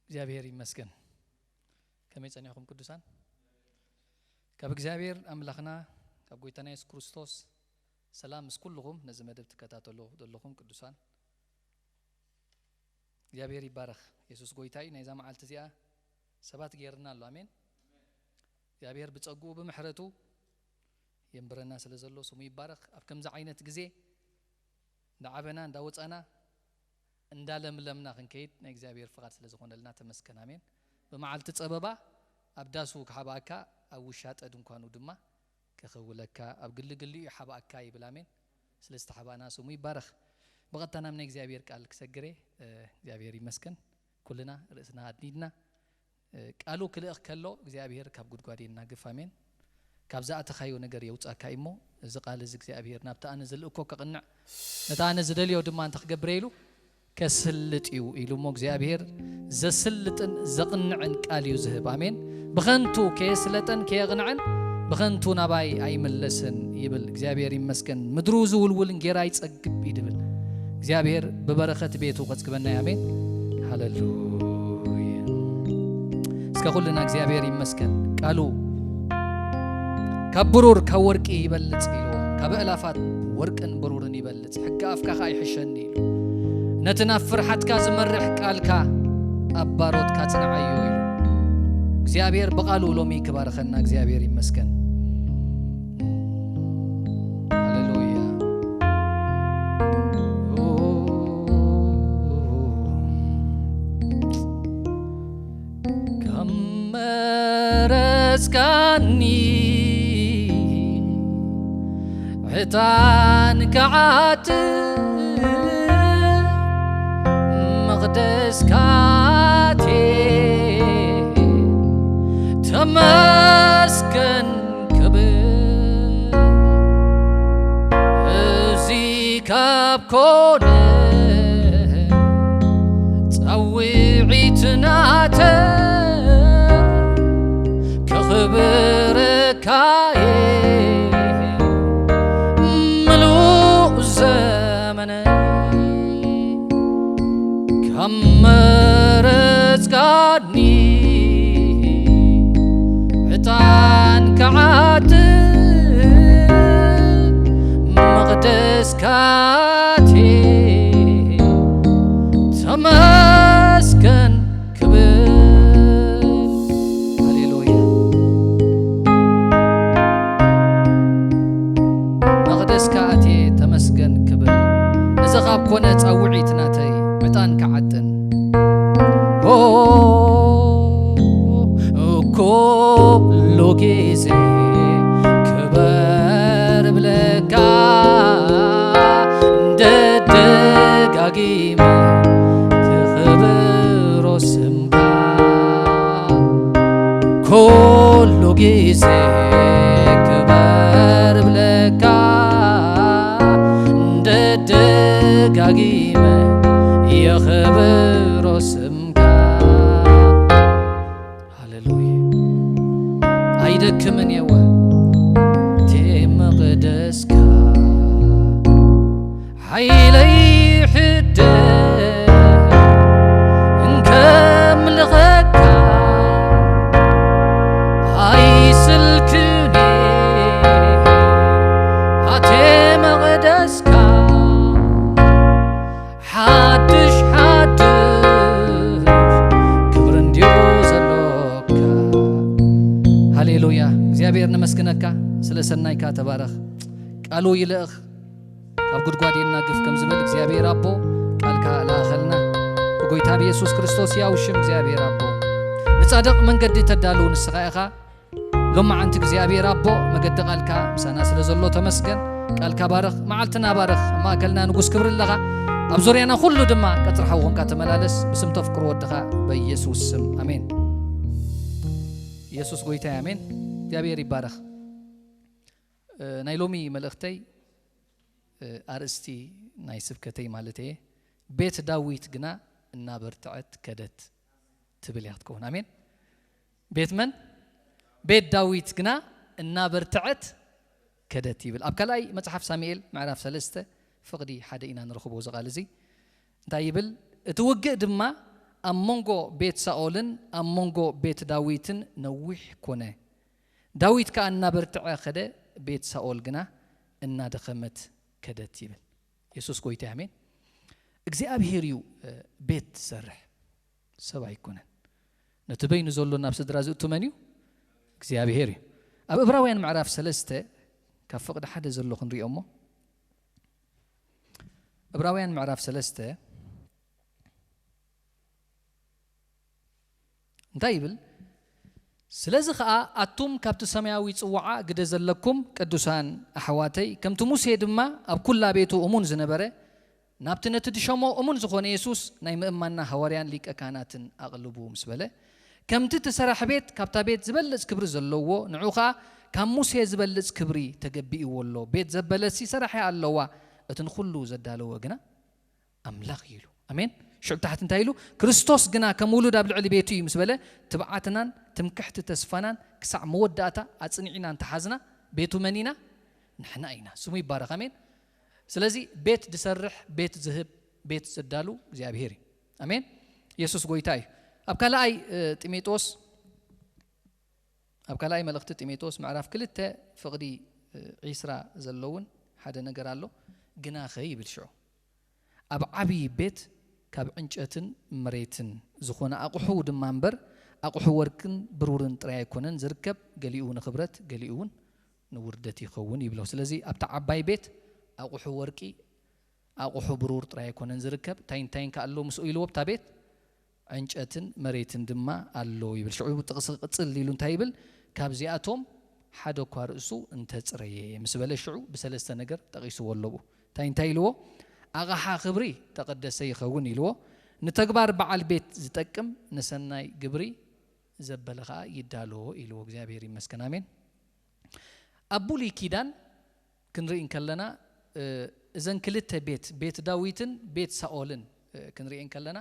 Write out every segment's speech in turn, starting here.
እግዚኣብሔር ይመስገን። ከመይ ጸኒሕኩም ቅዱሳን? ካብ እግዚኣብሔር ኣምላኽና ካብ ጎይታና የሱስ ክርስቶስ ሰላም ምስ ኩልኹም ነዚ መደብ ትከታተሉ ዘለኹም ቅዱሳን። እግዚኣብሔር ይባረኽ። የሱስ ጎይታ እዩ። ናይዛ መዓልቲ እዚኣ ሰባት ገይርና ኣሎ። ኣሜን። እግዚኣብሔር ብጸግኡ ብምሕረቱ የንብረና ስለ ዘሎ ስሙ ይባረኽ። ኣብ ከምዚ ዓይነት ግዜ እንዳዓበና እንዳወጻና እንዳለምለምና ክንከይድ ናይ እግዚኣብሔር ፍቓድ ስለ ዝኾነልና ተመስገን። ኣሜን። ብመዓልቲ ጸበባ ኣብ ዳሱ ክሓብኣካ ኣብ ውሻጠ ድንኳኑ ድማ ከኸውለካ ኣብ ግልግሊኡ ይሓብኣካ ይብል። ኣሜን። ስለ ዝተሓባእና ስሙ ይባረኽ። ብቐጥታ ናብ ናይ እግዚኣብሔር ቃል ክሰግሬ እግዚኣብሔር ይመስገን። ኩልና ርእስና ኣድኒድና ቃሉ ክልእኽ ከሎ እግዚኣብሔር ካብ ጉድጓድ የናግፍ። ኣሜን። ካብ ዝኣተኻዮ ነገር የውጻካ እሞ እዚ ቃል እዚ እግዚኣብሔር ናብቲ ኣነ ዝልእኮ ከቕንዕ ነቲ ኣነ ዝደልዮ ድማ እንተ ክገብረ ኢሉ ከስልጥ እዩ ኢሉ እሞ እግዚኣብሔር ዘስልጥን ዘቕንዕን ቃል እዩ ዝህብ። ኣሜን። ብኸንቱ ከየስለጠን ከየቕንዐን ብኸንቱ ናባይ ኣይምለስን ይብል። እግዚኣብሔር ይመስገን። ምድሩ ዝውልውል እንጌራ ይጸግብ እዩ ድብል። እግዚኣብሔር ብበረኸት ቤቱ ከጽግበና እዩ። ኣሜን። ሃሌሉያ። እስከ ኩልና እግዚኣብሔር ይመስገን። ቃሉ ካብ ብሩር ካብ ወርቂ ይበልጽ ኢሉ፣ ካብ ኣእላፋት ወርቅን ብሩርን ይበልጽ፣ ሕጊ ኣፍካ ኸኣ ይሕሸኒ ኢሉ። ነቲ ናብ ፍርሓትካ ዝመርሕ ቃልካ ኣብ ባሮትካ ጽንዓዮ ኢሉ። እግዚኣብሔር ብቓሉ ሎሚ ክባርኸና እግዚኣብሔር ይመስገን። ሃሌሉያ። ከም መረጽካኒ ዕጣን ክዓጥን መቕደስካቴ ተመስገን ክብል። እዚ ካብ ኮነ ጻውዒት ናተ ከኽብረካየ ምሉእ ዘመነ ካብ መረጽካኒ ዕጣን ክዓጥን መቕደስካቴ ተመስገን ክብል። ሃሌሉያ። መቕደስካ ኣትየ ተመስገን ክብል። እዚ ካብ ኮነ ጻውዒት ናተይ ዕጣን ክዓጥን። ኦ፣ ኩሉ ግዜ ክበር እብለካ፣ ደደጋጊመ ክኽብሮ ስምካ። ኩሉ ግዜ ክበር እብለካ፣ ደደጋጊመ የኽብሮ ስምካ። ሃሌሉያ። ኣይደክምን የወ እቲ መቕደስካ ሓይለይ ይሕደስ እንከምልኸካ ኣይስልክን ኣቴ መቕደስካ ሓድሽ ሓድሽ ክብሪ እንድዩ ዘሎካ። ሃሌሉያ። እግዚኣብሔር ነመስግነካ ስለ ሰናይካ ተባረኽ። ቃሉ ይልእኽ ካብ ጉድጓድ የናግፍ ከም ዝበል እግዚኣብሔር ኣቦ ቃልካ ለኣኸልና ብጎይታ ብየሱስ ክርስቶስ ያው ሽም እግዚኣብሔር ኣቦ ንጻድቕ መንገዲ ተዳልው ንስኻ ኢኻ። ሎማዓንቲ እግዚኣብሔር ኣቦ መገዲ ቃልካ ምሳና ስለ ዘሎ ተመስገን። ቃልካ ባርኽ፣ መዓልትና ባርኽ። ኣብ ማእከልና ንጉስ ክብሪ ኣለኻ፣ ኣብ ዙርያና ኩሉ ድማ ቀጽሪ ሓው ኮንካ ተመላለስ። ብስም ተፍቅሮ ወድኻ በየሱስ ስም ኣሜን። የሱስ ጎይታ ኣሜን። እግዚኣብሔር ይባረኽ። ናይ ሎሚ መልእኽተይ ኣርእስቲ ናይ ስብከተይ ማለት እየ ቤት ዳዊት ግና እናበርትዐት ከደት ትብል እያ ክትከውን። ኣሜን። ቤት መን? ቤት ዳዊት ግና እናበርትዐት ከደት ይብል። ኣብ ካልኣይ መጽሓፍ ሳሙኤል ምዕራፍ ሰለስተ ፍቕዲ ሓደ ኢና ንረኽቦ እዚ ቃል እዚ እንታይ ይብል? እቲ ውግእ ድማ ኣብ መንጎ ቤት ሳኦልን ኣብ መንጎ ቤት ዳዊትን ነዊሕ ኮነ። ዳዊት ከኣ እናበርትዐ ኸደ፣ ቤት ሳኦል ግና እናደኸመት ከደት ይብል። የሱስ ጎይታ፣ ኣሜን። እግዚኣብሄር እዩ ቤት ዝሰርሕ፣ ሰብ ኣይኮነን። ነቲ በይኑ ዘሎ ናብ ስድራ ዝእቱ መን እዩ? እግዚኣብሄር እዩ። ኣብ እብራውያን ምዕራፍ ሰለስተ፣ ካብ ፍቕዲ ሓደ ዘሎ ክንሪኦ እሞ፣ እብራውያን ምዕራፍ ሰለስተ እንታይ ይብል? ስለዚ ኸኣ ኣቱም ካብቲ ሰማያዊ ጽዋዓ ግደ ዘለኩም ቅዱሳን ኣሕዋተይ፣ ከምቲ ሙሴ ድማ ኣብ ኩላ ቤቱ እሙን ዝነበረ፣ ናብቲ ነቲ ድሸሞ እሙን ዝኾነ የሱስ ናይ ምእማንና ሃዋርያን ሊቀ ካህናትን ኣቕልቡ ምስ በለ፣ ከምቲ እቲ ሰራሕ ቤት ካብታ ቤት ዝበልጽ ክብሪ ዘለዎ፣ ንዑ ኸኣ ካብ ሙሴ ዝበልጽ ክብሪ ተገቢእዎ ኣሎ። ቤት ዘበለሲ ሰራሒ ኣለዋ፣ እቲ ንኹሉ ዘዳለወ ግና ኣምላኽ እዩ ኢሉ። ኣሜን። ሽዑ ታሕቲ እንታይ ኢሉ? ክርስቶስ ግና ከም ውሉድ ኣብ ልዕሊ ቤቱ እዩ ምስ በለ፣ ትብዓትናን ትምክሕቲ ተስፋናን ክሳዕ መወዳእታ ኣጽኒዕና እንተሓዝና፣ ቤቱ መን ኢና? ንሕና ኢና። ስሙ ይባረኽ። ኣሜን። ስለዚ ቤት ዝሰርሕ፣ ቤት ዝህብ፣ ቤት ዘዳሉ እግዚኣብሄር እዩ። ኣሜን። የሱስ ጎይታ እዩ። ኣብ ካልኣይ ጢሞቴዎስ ኣብ ካልኣይ መልእኽቲ ጢሞቴዎስ ምዕራፍ ክልተ ፍቕዲ ዒስራ ዘለውን ሓደ ነገር ኣሎ። ግናኸ ይብል ሽዑ፣ ኣብ ዓብዪ ቤት ካብ ዕንጨትን መሬትን ዝኾነ ኣቑሑ ድማ እምበር፣ ኣቑሑ ወርቅን ብሩርን ጥራይ ኣይኮነን ዝርከብ፣ ገሊኡ ንኽብረት ገሊኡ እውን ንውርደት ይኸውን ይብሎ። ስለዚ ኣብቲ ዓባይ ቤት ኣቑሑ ወርቂ ኣቑሑ ብሩር ጥራይ ኣይኮነን ዝርከብ፣ እንታይ እንታይን ከኣ ኣሎ ምስኡ ኢልዎ፣ ኣብታ ቤት ዕንጨትን መሬትን ድማ ኣሎ ይብል። ሽዑ ጥቕሲ ቅጽል ኢሉ እንታይ ይብል? ካብዚኣቶም ሓደ እኳ ርእሱ እንተጽረየ ምስ በለ ሽዑ ብሰለስተ ነገር ጠቒስዎ ኣሎ። እንታይ እንታይ ኢልዎ? ኣቕሓ ክብሪ ተቐደሰ ይኸውን ኢልዎ። ንተግባር በዓል ቤት ዝጠቅም ንሰናይ ግብሪ ዘበለ ኸኣ ይዳሎ ኢልዎ። እግዚኣብሔር ይመስገን። ኣሜን። ኣብ ብሉይ ኪዳን ክንርኢ እንከለና እዘን ክልተ ቤት፣ ቤት ዳዊትን ቤት ሳኦልን ክንርኢ እንከለና፣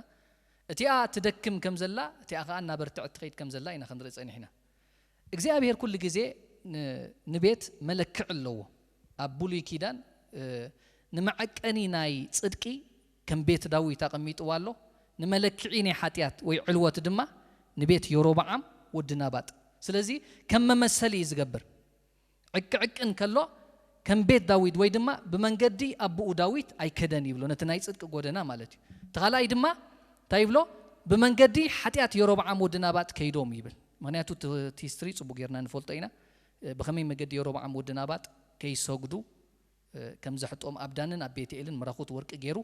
እቲኣ ትደክም ከም ዘላ፣ እቲኣ ኸኣ እናበርትዐት ትኸይድ ከም ዘላ ኢና ክንርኢ ጸኒሕና። እግዚኣብሔር ኩሉ ግዜ ንቤት መለክዕ ኣለዎ። ኣብ ብሉይ ኪዳን ንመዐቀኒ ናይ ጽድቂ ከም ቤት ዳዊት ኣቐሚጥዋ ኣሎ፣ ንመለክዒ ናይ ሓጢኣት ወይ ዕልወት ድማ ንቤት የሮብዓም ወዲ ናባጥ። ስለዚ ከም መመሰሊ እዩ ዝገብር። ዕቅዕቅን ከሎ ከም ቤት ዳዊት ወይ ድማ ብመንገዲ ኣቦኡ ዳዊት ኣይከደን ይብሎ፣ ነቲ ናይ ጽድቂ ጎደና ማለት እዩ። እቲ ካልኣይ ድማ እንታይ ይብሎ? ብመንገዲ ሓጢኣት የሮብዓም ወዲ ናባጥ ከይዶም ይብል። ምኽንያቱ እቲ ሂስትሪ ጽቡቕ ጌርና ንፈልጦ ኢና። ብኸመይ መገዲ የሮብዓም ወዲ ናባጥ ከይሰግዱ ከም ዘሕጦም ኣብ ዳንን ኣብ ቤትኤልን ምራኹት ወርቂ ገይሩ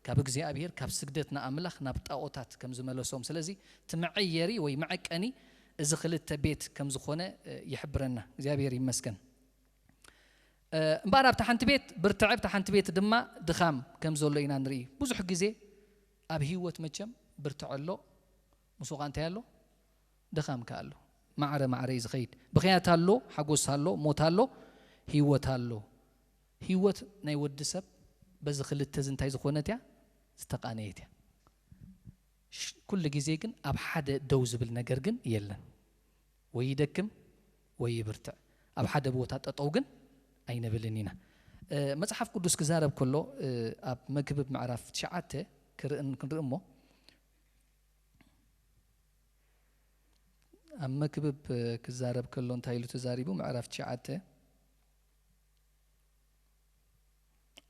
ካብ እግዚኣብሔር ካብ ስግደት ንኣምላኽ ናብ ጣዖታት ከም ዝመለሶም። ስለዚ እቲ መዐየሪ ወይ መዐቀኒ እዚ ክልተ ቤት ከም ዝኾነ ይሕብረና። እግዚኣብሔር ይመስገን። እምበኣር ኣብታ ሓንቲ ቤት ብርትዐ፣ ኣብታ ሓንቲ ቤት ድማ ድኻም ከም ዘሎ ኢና ንርኢ። ብዙሕ ግዜ ኣብ ህይወት መቸም ብርትዐ ኣሎ፣ ምስኡ ኸኣ እንታይ ኣሎ? ድኻም ከኣ ኣሎ። ማዕረ ማዕረ እዩ ዝኸይድ። ብኽያት ኣሎ፣ ሓጎስ ኣሎ፣ ሞት ኣሎ፣ ህይወት ኣሎ። ህይወት ናይ ወዲ ሰብ በዚ ክልተ እዚ እንታይ ዝኾነት እያ? ዝተቓነየት እያ። ኩሉ ግዜ ግን ኣብ ሓደ ደው ዝብል ነገር ግን የለን። ወይ ይደክም ወይ ይብርትዕ። ኣብ ሓደ ቦታ ጠጠው ግን ኣይንብልን ኢና። መጽሓፍ ቅዱስ ክዛረብ ከሎ ኣብ መክብብ ምዕራፍ ትሽዓተ ክርእን ክንርኢ እሞ፣ ኣብ መክብብ ክዛረብ ከሎ እንታይ ኢሉ ተዛሪቡ? ምዕራፍ ትሽዓተ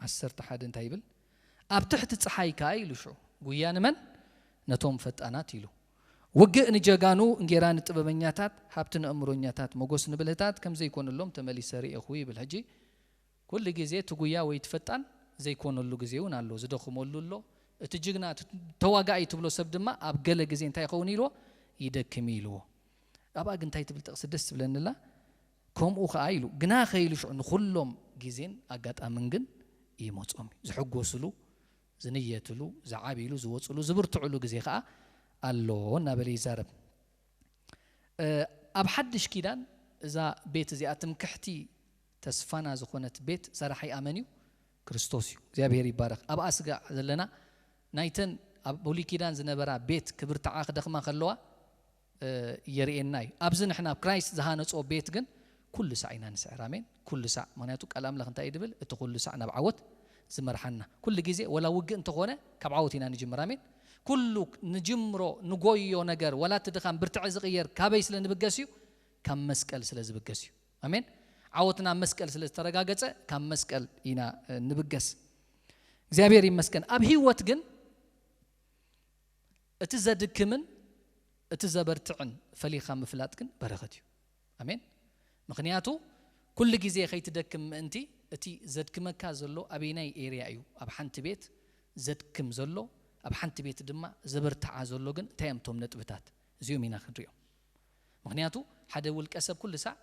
ዓሰርተ ሓደ እንታይ ይብል? ኣብ ትሕቲ ጸሓይ ከኣ ኢሉ ሽዑ፣ ጉያ ንመን? ነቶም ፈጣናት ኢሉ። ውግእ ንጀጋኑ፣ እንጌራ ንጥበበኛታት፣ ሃብቲ ንእምሮኛታት፣ ሞጎስ ንብልህታት ከም ዘይኮነሎም ተመሊሰ ርኤኹ ይብል። ሕጂ ኩሉ ግዜ እቲ ጉያ ወይ እቲ ፈጣን ዘይኮነሉ ግዜ እውን ኣሎ፣ ዝደኽመሉ ኣሎ። እቲ ጅግና፣ እቲ ተዋጋኢ ትብሎ ሰብ ድማ ኣብ ገለ ግዜ እንታይ ይኸውን ኢልዎ? ይደክም ኢልዎ። ኣብኣ ግን እንታይ ትብል ጥቕሲ ደስ ትብለኒ ኣላ? ከምኡ ኸኣ ኢሉ፣ ግናኸ ኢሉ ሽዑ ንኹሎም ግዜን ኣጋጣምን ግን ይመጾም እዩ። ዝሕጎስሉ፣ ዝንየትሉ፣ ዝዓብይሉ፣ ዝወጽሉ፣ ዝብርትዕሉ ግዜ ኸኣ ኣሎ እናበለ ይዛረብ። ኣብ ሓድሽ ኪዳን እዛ ቤት እዚኣ ትምክሕቲ ተስፋና ዝኾነት ቤት ሰራሒኣ መን እዩ? ክርስቶስ እዩ። እግዚኣብሔር ይባረኽ። ኣብኣ ስጋዕ ዘለና ናይተን ኣብ ብሉይ ኪዳን ዝነበራ ቤት ክብርትዓ ክደኽማ ከለዋ የርእየና እዩ። ኣብዚ ንሕና ኣብ ክራይስት ዝሃነጾ ቤት ግን ኩሉ ሳዕ ኢና ንስዕር። ኣሜን። ኩሉ ሳዕ። ምኽንያቱ ቃል ኣምላኽ እንታይ እዩ ድብል? እቲ ኩሉ ሳዕ ናብ ዓወት ዝመርሓና። ኩሉ ግዜ ወላ ውግእ እንተኾነ ካብ ዓወት ኢና ንጅምር። ኣሜን። ኩሉ ንጅምሮ ንጎዮ ነገር፣ ወላ እቲ ድኻም ብርትዐ ዝቕየር ካበይ ስለ ንብገስ እዩ? ካብ መስቀል ስለ ዝብገስ እዩ። ኣሜን። ዓወትና ኣብ መስቀል ስለ ዝተረጋገጸ ካብ መስቀል ኢና ንብገስ። እግዚኣብሔር ይመስገን። ኣብ ህይወት ግን እቲ ዘድክምን እቲ ዘበርትዕን ፈሊኻ ምፍላጥ ግን በረኸት እዩ። ኣሜን። ምኽንያቱ ኩሉ ግዜ ከይትደክም ምእንቲ፣ እቲ ዘድክመካ ዘሎ ኣበይናይ ኤርያ እዩ? ኣብ ሓንቲ ቤት ዘድክም ዘሎ፣ ኣብ ሓንቲ ቤት ድማ ዘበርትዓ ዘሎ ግን እንታይ እዮም እቶም ነጥብታት? እዚኦም ኢና ክንሪኦም። ምኽንያቱ ሓደ ውልቀ ሰብ ኩሉ ሳዕ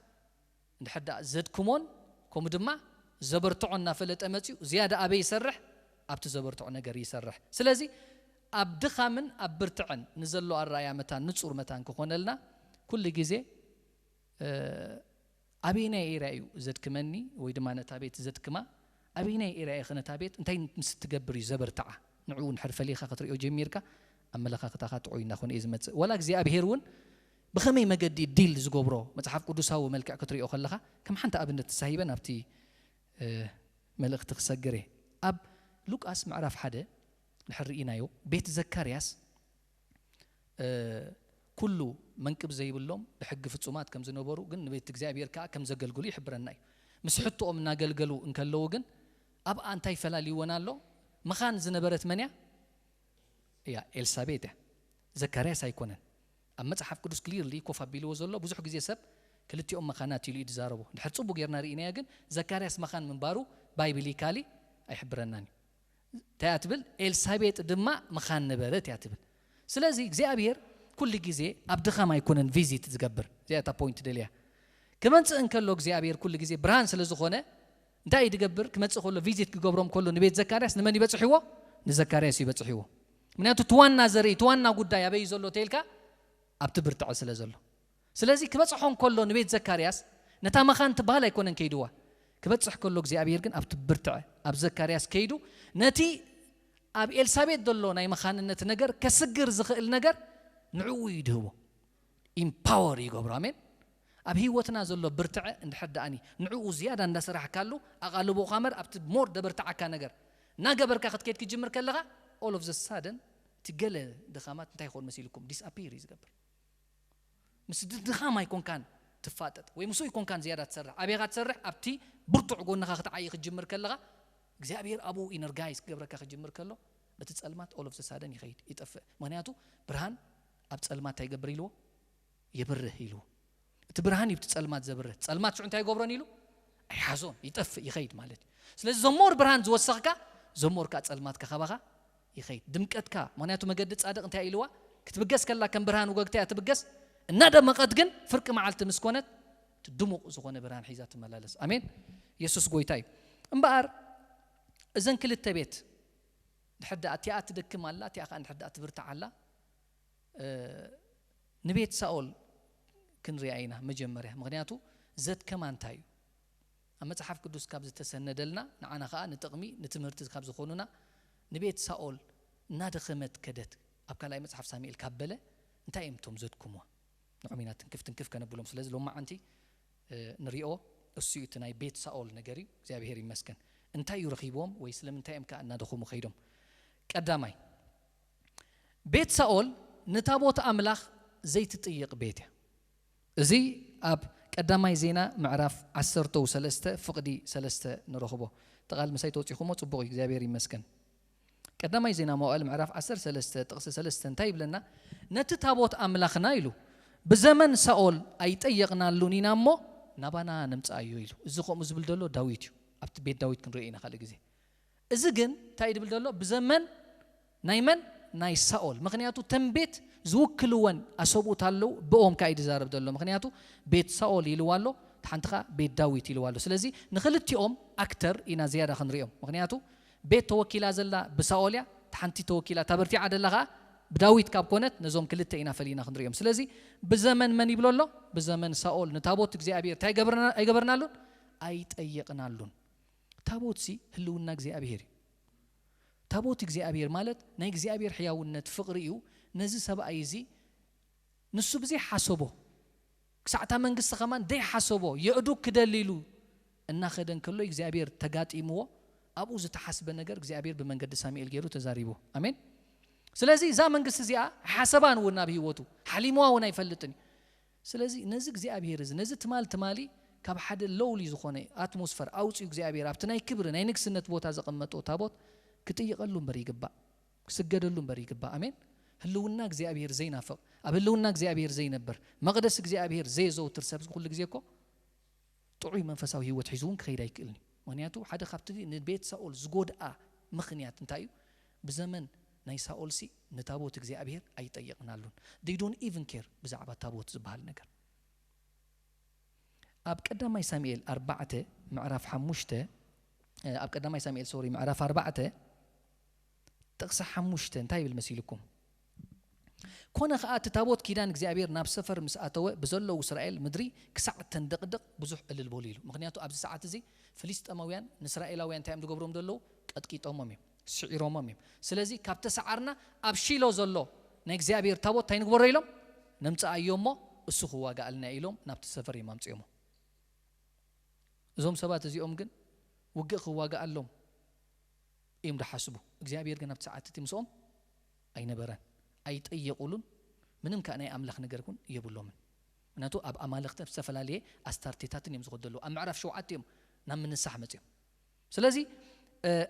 እንድሕር ደኣ ዘድክሞን ከምኡ ድማ ዘበርትዖ እናፈለጠ መፅዩ ዝያዳ ኣበይ ይሰርሕ? ኣብቲ ዘበርትዖ ነገር ይሰርሕ። ስለዚ ኣብ ድኻምን ኣብ ብርትዐን ንዘሎ ኣረኣያ መታን ንጹር መታን ክኾነልና ኩሉ ግዜ ኣበይናይ ኤርያ እዩ ዘድክመኒ ወይ ድማ ነታ ቤት ዘድክማ? ኣበይናይ ኤርያ ኢኺ ነታ ቤት እንታይ ምስ ትገብር እዩ ዘበርትዓ? ንዕኡ እንድሕር ፈሊኻ ክትሪኦ ጀሚርካ ኣመለኻኽታኻ ጥዑይ እናኾነ እዩ ዝመጽእ። ዋላ እግዚኣብሄር እውን ብኸመይ መገዲ ዲል ዝገብሮ መጽሓፍ ቅዱሳዊ መልክዕ ክትሪኦ ከለኻ ከም ሓንቲ ኣብነት ተሳሂበ ናብቲ መልእኽቲ ክሰግር እየ። ኣብ ሉቃስ ምዕራፍ ሓደ ንድሕር ርኢናዮ ቤት ዘካርያስ ኩሉ መንቅብ ዘይብሎም ብሕጊ ፍጹማት ከም ዝነበሩ ግን ንቤት እግዚኣብሔር ከኣ ከም ዘገልግሉ ይሕብረና እዩ። ምስ ሕቶኦም እናገልገሉ እንከለዉ ግን ኣብኣ እንታይ ፈላልይወን ኣሎ? መኻን ዝነበረት መን እያ? እያ ኤልሳቤጥ እያ። ዘካርያስ ኣይኮነን። ኣብ መጽሓፍ ቅዱስ ክሊርሊ ኮፍ ኣቢልዎ ዘሎ ብዙሕ ግዜ ሰብ ክልቲኦም መኻናት ኢሉ እዩ ዝዛረቦ። ድሕር ጽቡቅ ጌርና ርኢናዮ ግን ዘካርያስ መኻን ምንባሩ ባይብሊካሊ ኣይሕብረናን እዩ። እንታይ እያ ትብል? ኤልሳቤጥ ድማ መኻን ነበረት እያ ትብል። ስለዚ እግዚኣብሔር ኩሉ ግዜ ኣብ ድኻም ኣይኮነን ቪዚት ዝገብር። እዚኣ እታ ፖይንት ደልያ። ክመንጽእ እንከሎ እግዚኣብሔር ኩሉ ግዜ ብርሃን ስለ ዝኾነ እንታይ እዩ ዝገብር? ክመጽእ ከሎ ቪዚት ክገብሮም ከሎ ንቤት ዘካርያስ ንመን ይበጽሕዎ? ንዘካርያስ ይበጽሕዎ። ምክንያቱ እቲ ዋና ዘርኢ እቲ ዋና ጉዳይ ኣበይ ዘሎ ተልካ ኣብቲ ብርትዐ ስለ ዘሎ። ስለዚ ክበጽሖ እንከሎ ንቤት ዘካርያስ ነታ መኻን ትበሃል ኣይኮነን ከይድዋ። ክበጽሕ ከሎ እግዚኣብሔር ግን ኣብቲ ብርትዐ ኣብ ዘካርያስ ከይዱ ነቲ ኣብ ኤልሳቤጥ ዘሎ ናይ መኻንነት ነገር ከስግር ዝኽእል ነገር ንዕኡ ይድህቦ። ኢምፓወር ይገብሮ። ኣሜን። ኣብ ህይወትና ዘሎ ብርትዐ እንድሕር ደኣኒ ንዕኡ ዝያዳ እንዳሰራሕካሉ ኣቓልቦኻ መር ኣብቲ ሞር ደበርትዓካ ነገር እናገበርካ ክትከይድ ክጅምር ከለኻ all of the sudden እቲ ገለ ድኻማት እንታይ ይኸውን መሲልኩም? ዲስኣፒር እዩ ዝገብር። ምስ ድኻም ኣይኮንካን ትፋጠጥ ወይ ምስኡ ኣይኮንካን ዝያዳ ትሰርሕ። ኣበይኻ ትሰርሕ? ኣብቲ ብርቱዕ ጎንኻ ክትዓይ ክትጅምር ከለኻ እግዚኣብሔር ኣብኡ ኢነርጋይዝ ክገብረካ ክጅምር ከሎ እቲ ጸልማት all of the sudden ይኸይድ፣ ይጠፍእ። ምክንያቱ ብርሃን ኣብ ጸልማት እንታይ ይገብር ኢልዎ? የብርህ ኢልዎ። እቲ ብርሃን እዩ እቲ ጸልማት ዘብርህ። ጸልማት ሽዑ እንታይ ይገብሮን ኢሉ? ኣይሓዞን፣ ይጠፍእ፣ ይኸይድ ማለት እዩ። ስለዚ ዘሞር ብርሃን ዝወሰኽካ ዘሞር ከኣ ጸልማትካ ካባኻ ይኸይድ። ድምቀትካ፣ ምክንያቱ መገዲ ጻድቕ እንታይ ኢልዋ? ክትብገስ ከላ ከም ብርሃን ወገግታ እያ ትብገስ፣ እናደመቐት ግን ፍርቂ መዓልቲ ምስ ኮነት እቲ ድሙቕ ዝኾነ ብርሃን ሒዛ ትመላለስ። ኣሜን። የሱስ ጎይታ እዩ። እምበኣር እዘን ክልተ ቤት ድሕር ደኣ እቲኣ ትደክም ኣላ፣ እቲኣ ከኣ ድሕር ደኣ ትብርታዕ ኣላ። ንቤት ሳኦል ክንሪኣ ኢና መጀመርያ። ምክንያቱ ዘድከማ እንታይ እዩ? ኣብ መጽሓፍ ቅዱስ ካብ ዝተሰነደልና ንዓና ከኣ ንጥቕሚ ንትምህርቲ ካብ ዝኾኑና ንቤት ሳኦል እናደኸመት ከደት ኣብ ካልኣይ መጽሓፍ ሳሙኤል ካብ በለ እንታይ እዮም እቶም ዘድክምዋ? ንዖም ኢና ትንክፍ ትንክፍ ከነብሎም። ስለዚ ሎማዓንቲ ንሪኦ እሱ እዩ እቲ ናይ ቤት ሳኦል ነገር እዩ። እግዚኣብሔር ይመስገን። እንታይ እዩ ረኺብዎም ወይ ስለምንታይ እዮም ከኣ እናደኸሙ ከይዶም? ቀዳማይ ቤት ሳኦል ንታቦት ኣምላኽ ዘይትጥይቕ ቤት እያ። እዚ ኣብ ቀዳማይ ዜና ምዕራፍ ዓሰርተ ሰለስተ ፍቕዲ ሰለስተ ንረኽቦ። እቲ ቃል ምሳይ ተወጺኹሞ ጽቡቕ እዩ፣ እግዚኣብሔር ይመስገን። ቀዳማይ ዜና መዋእል ምዕራፍ ዓሰርተ ሰለስተ ጥቕሲ ሰለስተ እንታይ ይብለና? ነቲ ታቦት ኣምላኽና ኢሉ ብዘመን ሳኦል ኣይጠየቕናሉን ኢና እሞ ናባና ነምጽኣዮ ኢሉ። እዚ ከምኡ ዝብል ዘሎ ዳዊት እዩ። ኣብቲ ቤት ዳዊት ክንሪኦ ኢና ካልእ ግዜ። እዚ ግን እንታይ ድብል ዘሎ? ብዘመን ናይ መን? ናይ ሳኦል። ምክንያቱ ተን ቤት ዝውክልወን ኣሰብኡት ኣለዉ፣ ብኦም ከኣ እዩ ዝዛረብ ዘሎ። ምክንያቱ ቤት ሳኦል ኢልዋ ኣሎ፣ እቲ ሓንቲ ከኣ ቤት ዳዊት ኢልዋ ኣሎ። ስለዚ ንክልቲኦም ኣክተር ኢና ዝያዳ ክንሪኦም። ምክንያቱ ቤት ተወኪላ ዘላ ብሳኦል እያ፣ እቲ ሓንቲ ተወኪላ እታ በርቲዓ ደላ ከኣ ብዳዊት ካብ ኮነት ነዞም ክልተ ኢና ፈሊና ክንሪኦም። ስለዚ ብዘመን መን ይብሎ ኣሎ? ብዘመን ሳኦል ንታቦት እግዚኣብሔር እንታይ ገበርና-፣ ኣይገበርናሉን? ኣይጠየቕናሉን። ታቦትሲ ህልውና እግዚኣብሔር እዩ። ታቦት እግዚኣብሔር ማለት ናይ እግዚኣብሔር ሕያውነት ፍቕሪ እዩ። ነዚ ሰብኣይ እዚ ንሱ ብዘይሓሰቦ ክሳዕታ መንግስቲ ከማን ደይሓሰቦ የእዱ ክደሊ ኢሉ እናኸደ እንከሎ እግዚኣብሔር ተጋጢምዎ ኣብኡ ዝተሓስበ ነገር እግዚኣብሔር ብመንገዲ ሳሙኤል ገይሩ ተዛሪቡ። ኣሜን። ስለዚ እዛ መንግስቲ እዚኣ ሓሰባን እውን ኣብ ህይወቱ ሓሊምዋ እውን ኣይፈልጥን እዩ። ስለዚ ነዚ እግዚኣብሔር እዚ ነዚ ትማል ትማሊ ካብ ሓደ ሎውሊ ዝኾነ ኣትሞስፈር ኣውፅኡ እግዚኣብሔር ኣብቲ ናይ ክብሪ ናይ ንግስነት ቦታ ዘቐመጦ ታቦት ክጥይቐሉ እምበር ይግባእ፣ ክስገደሉ እምበር ይግባእ። ኣሜን። ህልውና እግዚኣብሔር ዘይናፍቕ፣ ኣብ ህልውና እግዚኣብሔር ዘይነብር፣ መቕደስ እግዚኣብሔር ዘየዘውትር ሰብ ኩሉ ግዜ እኮ ጥዑይ መንፈሳዊ ህይወት ሒዙ እውን ክኸይድ ኣይክእልን እዩ። ምክንያቱ ሓደ ካብቲ ንቤት ሳኦል ዝጎድኣ ምክንያት እንታይ እዩ? ብዘመን ናይ ሳኦል ሲ ንታቦት እግዚኣብሔር ኣይጠየቕናሉን። They don't even care ብዛዕባ ታቦት ዝበሃል ነገር። ኣብ ቀዳማይ ሳሙኤል ኣርባዕተ ምዕራፍ ሓሙሽተ፣ ኣብ ቀዳማይ ሳሙኤል ሶሪ ምዕራፍ ኣርባዕተ ጥቕሲ ሓሙሽተ እንታይ ይብል መሲልኩም? ኮነ ኸኣ እቲ ታቦት ኪዳን እግዚኣብሔር ናብ ሰፈር ምስ ኣተወ ብዘለዉ እስራኤል ምድሪ ክሳዕ ተንደቕድቕ ብዙሕ ዕልል በሉ ኢሉ። ምክንያቱ ኣብዚ ሰዓት እዚ ፍልስጠማውያን ንእስራኤላውያን እንታይ እዮም ዝገብሮም ዘለዉ? ቀጥቂጦሞም እዮም፣ ስዒሮሞም እዮም። ስለዚ ካብ ተሰዓርና ኣብ ሺሎ ዘሎ ናይ እግዚኣብሔር ታቦት እንታይ ንግበሮ ኢሎም ነምጽኣዮ እሞ እሱ ክዋጋኣልና ኢሎም ናብቲ ሰፈር እዮም ኣምጽኦሞ። እዞም ሰባት እዚኦም ግን ውግእ ክዋጋኣሎም እዮም ዝሓስቡ። እግዚኣብሔር ግን ኣብቲ ሰዓት እቲ ምስኦም ኣይነበረን፣ ኣይጠየቑሉን። ምንም ከኣ ናይ ኣምላኽ ነገር እውን የብሎምን። ምክንያቱ ኣብ ኣማልኽቲ ዝተፈላለየ ኣስታርቴታትን እዮም ዝኸዱ ዘለዉ። ኣብ ምዕራፍ ሸውዓተ እዮም ናብ ምንሳሕ መፅዮም። ስለዚ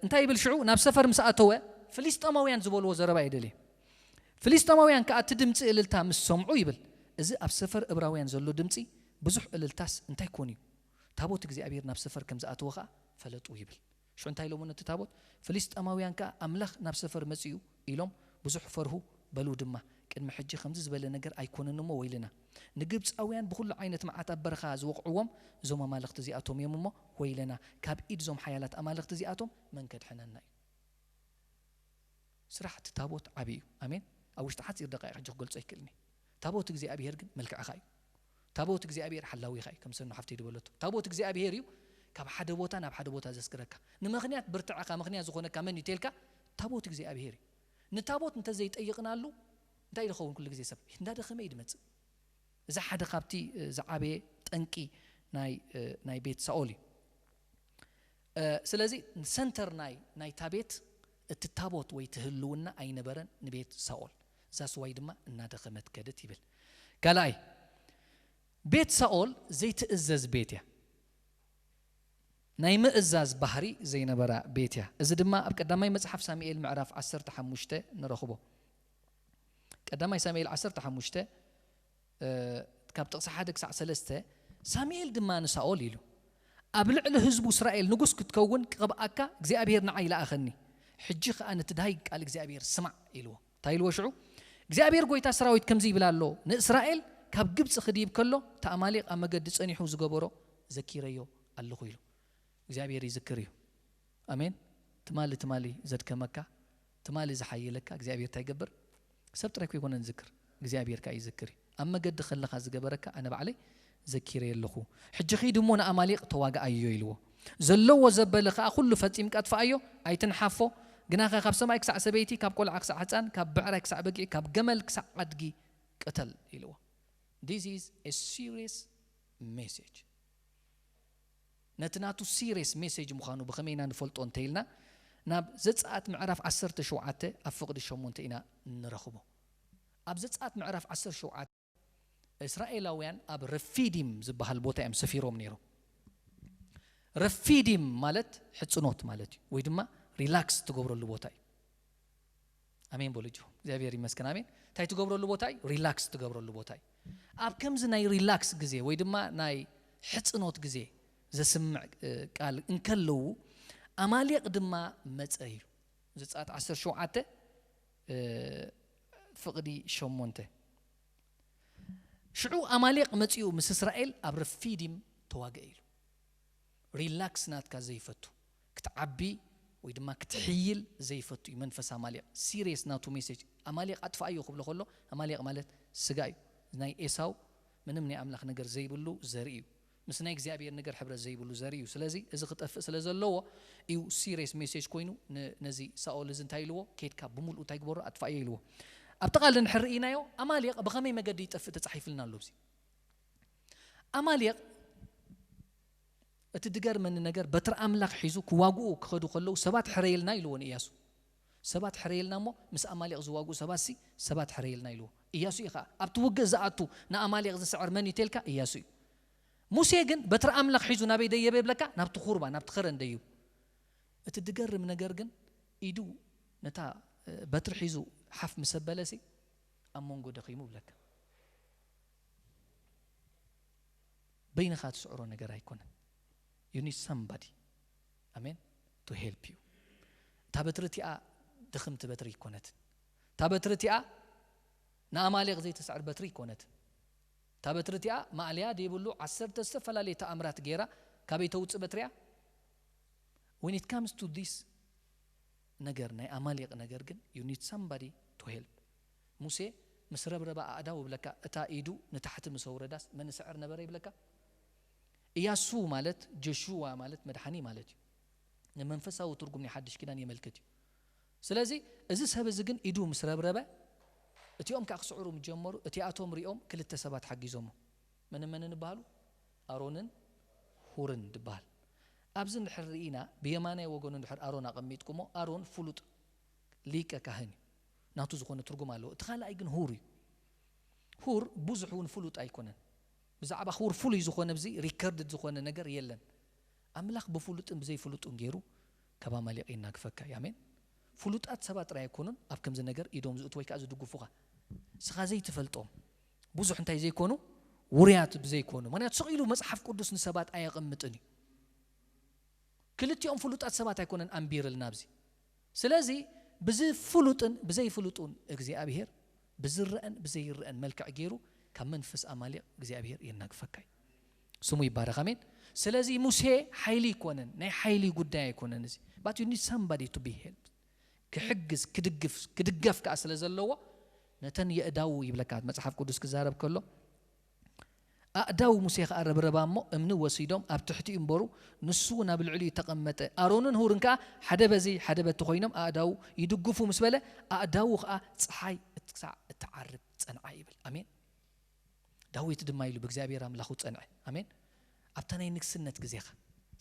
እንታይ ይብል ሽዑ? ናብ ሰፈር ምስ ኣተወ ፍልስጠማውያን ዝበልዎ ዘረባ የደልየ። ፍልስጠማውያን ከኣ እቲ ድምፂ እልልታ ምስ ሰምዑ ይብል፣ እዚ ኣብ ሰፈር እብራውያን ዘሎ ድምፂ ብዙሕ እልልታስ እንታይ ኮን እዩ? ታቦት እግዚኣብሔር ናብ ሰፈር ከም ዝኣተወ ከኣ ፈለጡ ይብል። ሽዑ እንታይ ኢሎሞ ነቲ ታቦት? ፍልስጠማውያን ከኣ ኣምላኽ ናብ ሰፈር መጺኡ ኢሎም ብዙሕ ፈርሁ። በሉ ድማ ቅድሚ ሕጂ ከምዚ ዝበለ ነገር ኣይኮነን እሞ ወይልና፣ ንግብፃውያን ብኹሉ ዓይነት መዓት ኣብ በረኻ ዝወቕዕዎም እዞም ኣማልኽቲ እዚኣቶም እዮም እሞ ወይልና፣ ካብ ኢድ እዞም ሓያላት ኣማልኽቲ እዚኣቶም መን ከድሕነና እዩ? ስራሕ እቲ ታቦት ዓብዪ እዩ። ኣሜን። ኣብ ውሽጢ ሓፂር ደቃይቕ ሕጂ ክገልጾ ኣይክእልን እየ። ታቦት እግዚኣብሔር ግን መልክዕኻ እዩ። ታቦት እግዚኣብሔር ሓላዊኻ እዩ። ከም ሰኑ ሓፍተይ ዝበለቶ ታቦት እግዚኣብሔር እዩ ካብ ሓደ ቦታ ናብ ሓደ ቦታ ዘስግረካ። ንምኽንያት ብርትዐኻ ምኽንያት ዝኾነካ መን እዩ ተልካ? ታቦት እግዚኣብሔር እዩ። ንታቦት እንተዘይጠይቕናሉ እንታይ ዝኸውን? ኩሉ ግዜ ሰብ እንዳደኸመ እዩ ዝመፅእ። እዚ ሓደ ካብቲ ዝዓበየ ጠንቂ ናይ ቤት ሳኦል እዩ። ስለዚ ሰንተር ናይ ናይታ ቤት እቲ ታቦት ወይ ትህልውና ኣይነበረን ንቤት ሳኦል። እዛ ስዋይ ድማ እናደኸመት ከደት ይብል። ካልኣይ ቤት ሳኦል ዘይትእዘዝ ቤት እያ። ናይ ምእዛዝ ባህሪ ዘይነበራ ቤት እያ። እዚ ድማ ኣብ ቀዳማይ መጽሓፍ ሳሙኤል ምዕራፍ ዓሰርተ ሓሙሽተ ንረኽቦ። ቀዳማይ ሳሙኤል ዓሰርተ ሓሙሽተ ካብ ጥቕሲ ሓደ ክሳዕ ሰለስተ። ሳሙኤል ድማ ንሳኦል ኢሉ፣ ኣብ ልዕሊ ህዝቡ እስራኤል ንጉስ ክትከውን ክቐብኣካ እግዚኣብሔር ንዓይ ለኣኸኒ። ሕጂ ኸኣ ነቲ ደሃይ ቃል እግዚኣብሔር ስማዕ ኢልዎ። እንታይ ኢልዎ ሽዑ? እግዚኣብሔር ጐይታ ሰራዊት ከምዚ ይብል ኣሎ፣ ንእስራኤል ካብ ግብጺ ክድይብ ከሎ፣ እቲ ኣማሌቕ ኣብ መገዲ ጸኒሑ ዝገበሮ ዘኪረዮ ኣለኹ ኢሉ። እግዚኣብሔር ይዝክር እዩ። ኣሜን። ትማሊ ትማሊ ዘድከመካ፣ ትማሊ ዝሓየለካ እግዚኣብሔር እንታይ ይገብር? ሰብ ጥራይ ከይኮነን ዝክር፣ እግዚኣብሔር ከኣ ይዝክር እዩ። ኣብ መገዲ ከለኻ ዝገበረካ ኣነ ባዕለይ ዘኪረ ኣለኹ። ሕጂ ኺድ እሞ ንኣማሌቕ ተዋግኣዮ ኢልዎ። ዘለዎ ዘበለ ከኣ ኩሉ ፈጺምካ ኣጥፍኣዮ፣ ኣይትንሓፎ። ግናኸ ካብ ሰብኣይ ክሳዕ ሰበይቲ፣ ካብ ቆልዓ ክሳዕ ህፃን፣ ካብ ብዕራይ ክሳዕ በጊዕ፣ ካብ ገመል ክሳዕ ኣድጊ ቅተል ኢልዎ። This is a serious message። ነቲ ናቱ ሲሪየስ ሜሴጅ ምዃኑ ብኸመይ ኢና ንፈልጦ እንተኢልና፣ ናብ ዘጸኣት ምዕራፍ ዓሰርተ ሸውዓተ ኣብ ፍቕዲ ሸሞንተ ኢና ንረኽቦ። ኣብ ዘጸኣት ምዕራፍ ዓሰርተ ሸውዓተ እስራኤላውያን ኣብ ረፊዲም ዝበሃል ቦታ እዮም ሰፊሮም ነይሮም። ረፊዲም ማለት ሕጽኖት ማለት እዩ፣ ወይ ድማ ሪላክስ ትገብረሉ ቦታ እዩ። ኣሜን በሉ እጆ። እግዚኣብሔር ይመስገን። ኣሜን። እንታይ ትገብረሉ ቦታ እዩ? ሪላክስ ትገብረሉ ቦታ እዩ። ኣብ ከምዚ ናይ ሪላክስ ግዜ ወይ ድማ ናይ ሕጽኖት ግዜ ዘስምዕ ቃል እንከለዉ ኣማሌቕ ድማ መጸ እዩ። ዘጸኣት ዓሰርተ ሸውዓተ ፍቕዲ ሸሞንተ። ሽዑ ኣማሌቕ መጺኡ ምስ እስራኤል ኣብ ረፊዲም ተዋግአ ኢሉ። ሪላክስ ናትካ ዘይፈቱ፣ ክትዓቢ ወይ ድማ ክትሕይል ዘይፈቱ እዩ መንፈስ ኣማሌቕ። ሲሪየስ ናቱ ሜሴጅ። ኣማሌቕ ኣጥፍኣዮ ክብሎ ከሎ ኣማሌቕ ማለት ስጋ እዩ። ናይ ኤሳው ምንም ናይ ኣምላኽ ነገር ዘይብሉ ዘርኢ እዩ። ምስ ናይ እግዚኣብሔር ነገር ሕብረት ዘይብሉ ዘርኢ እዩ። ስለዚ እዚ ክጠፍእ ስለ ዘለዎ እዩ ሲሪየስ ሜሴጅ ኮይኑ ነዚ ሳኦል እዚ እንታይ ኢልዎ? ኬድካ ብምልኡ እንታይ ግበሮ? ኣጥፍኣዮ ኢልዎ። ኣብቲ ቃል እንድሕር ርኢናዮ ኣማሌቕ ብኸመይ መገዲ ይጠፍእ ተጻሒፍልና ኣሎ። ኣብዚ ኣማሌቕ እቲ ድገርመኒ ነገር በትሪ ኣምላኽ ሒዙ ክዋግኡ ክኸዱ ከለዉ ሰባት ሕረየልና ኢልዎ ንእያሱ። ሰባት ሕረየልና እሞ ምስ ኣማሌቕ ዝዋግኡ ሰባት ሲ ሰባት ሕረየልና ኢልዎ። እያሱ እዩ ኸዓ ኣብቲ ውግእ ዝኣቱ ንኣማሌቕ ዝስዕር መን እዩ ተልካ እያሱ እዩ። ሙሴ ግን በትሪ ኣምላኽ ሒዙ ናበይ ደየበ ይብለካ? ናብቲ ኩርባ ናብቲ ኸረን ደይቡ። እቲ ድገርም ነገር ግን ኢዱ ነታ በትሪ ሒዙ ሓፍ ምስ ኣበለሲ ኣብ መንጎ ደኺሙ ይብለካ። በይንኻ ትስዕሮ ነገር ኣይኮነን። You need somebody, ኣሜን፣ to help you። እታ በትሪ እቲኣ ድኽምቲ በትሪ ኣይኮነትን። እታ በትሪ እቲኣ ንኣማሌቕ ዘይተስዕር በትሪ ኣይኮነትን። እታ በትሪ እቲኣ ማእለያ ደይብሉ ዓሰርተ ዝተፈላለየ ተኣምራት ገይራ ካበይ ተውፅእ በትሪያ? When it comes to this ነገር ናይ ኣማሌቕ ነገር ግን you need somebody to help። ሙሴ ምስ ረብረባ ኣእዳው ይብለካ፣ እታ ኢዱ ንታሕቲ ምስ ኣውረዳስ መን ስዕር ነበረ ይብለካ? እያሱ ማለት ጆሹዋ ማለት መድሓኒ ማለት እዩ። ንመንፈሳዊ ትርጉም ናይ ሓድሽ ኪዳን የመልክት እዩ። ስለዚ እዚ ሰብ እዚ ግን ኢዱ ምስ ረብረበ እቲኦም ከዓ ክስዕሩ ምስ ጀመሩ እቲኣቶም ሪኦም ክልተ ሰባት ሓጊዞሞ። መን መንን ይበሃሉ? ኣሮንን ሁርን ድበሃል። ኣብዚ እንድሕር ርኢና ብየማናይ ወገኑ እንድሕር ኣሮን ኣቐሚጥኩሞ ኣሮን ፍሉጥ ሊቀ ካህን እዩ። ናቱ ዝኾነ ትርጉም ኣለዎ። እቲ ካልኣይ ግን ሁር እዩ። ሁር ብዙሕ እውን ፍሉጥ ኣይኮነን። ብዛዕባ ሁር ፍሉይ ዝኾነ ብዚ ሪከርድድ ዝኾነ ነገር የለን። ኣምላኽ ብፍሉጥን ብዘይፍሉጥን ገይሩ ካብ ኣማሌቕ የናግፈካ እዩ። ኣሜን። ፍሉጣት ሰባት ጥራይ ኣይኮኑን ኣብ ከምዚ ነገር ኢዶም ዝእቱ ወይ ከዓ ዝድግፉኻ። ስኻ ዘይትፈልጦም ብዙሕ እንታይ ዘይኮኑ ውርያት ብዘይኮኑ። ምክንያቱ ስቕ ኢሉ መጽሓፍ ቅዱስ ንሰባት ኣየቐምጥን እዩ። ክልቲኦም ፍሉጣት ሰባት ኣይኮነን ኣንቢርልና ኣብዚ። ስለዚ ብዝፍሉጥን ብዘይፍሉጡን እግዚኣብሔር ብዝረአን ብዘይረአን መልክዕ ገይሩ ካብ መንፈስ ኣማሌቕ እግዚኣብሔር የናግፈካ እዩ። ስሙ ይባረኽ። ኣሜን። ስለዚ ሙሴ ሓይሊ ኣይኮነን፣ ናይ ሓይሊ ጉዳይ ኣይኮነን እዚ። But you need somebody to be helped። ክሕግዝ ክድግፍ ክድገፍ ከዓ ስለ ዘለዎ ነተን የእዳው ይብለካ መጽሓፍ ቅዱስ ክዛረብ ከሎ ኣእዳው ሙሴ ኸዓ ረብረባ እሞ እምኒ ወሲዶም ኣብ ትሕቲኡ እምበሩ ንሱ እውን ኣብ ልዕሊኡ ተቐመጠ። ኣሮንን ሁርን ከኣ ሓደ በዚ ሓደ በቲ ኮይኖም ኣእዳው ይድግፉ ምስ በለ ኣእዳው ኸዓ ፀሓይ ክሳዕ እትዓርብ ጸንዓ ይብል። ኣሜን። ዳዊት ድማ ኢሉ ብእግዚኣብሔር ኣምላኹ ጸንዐ። ኣሜን። ኣብታ ናይ ንግስነት ግዜኻ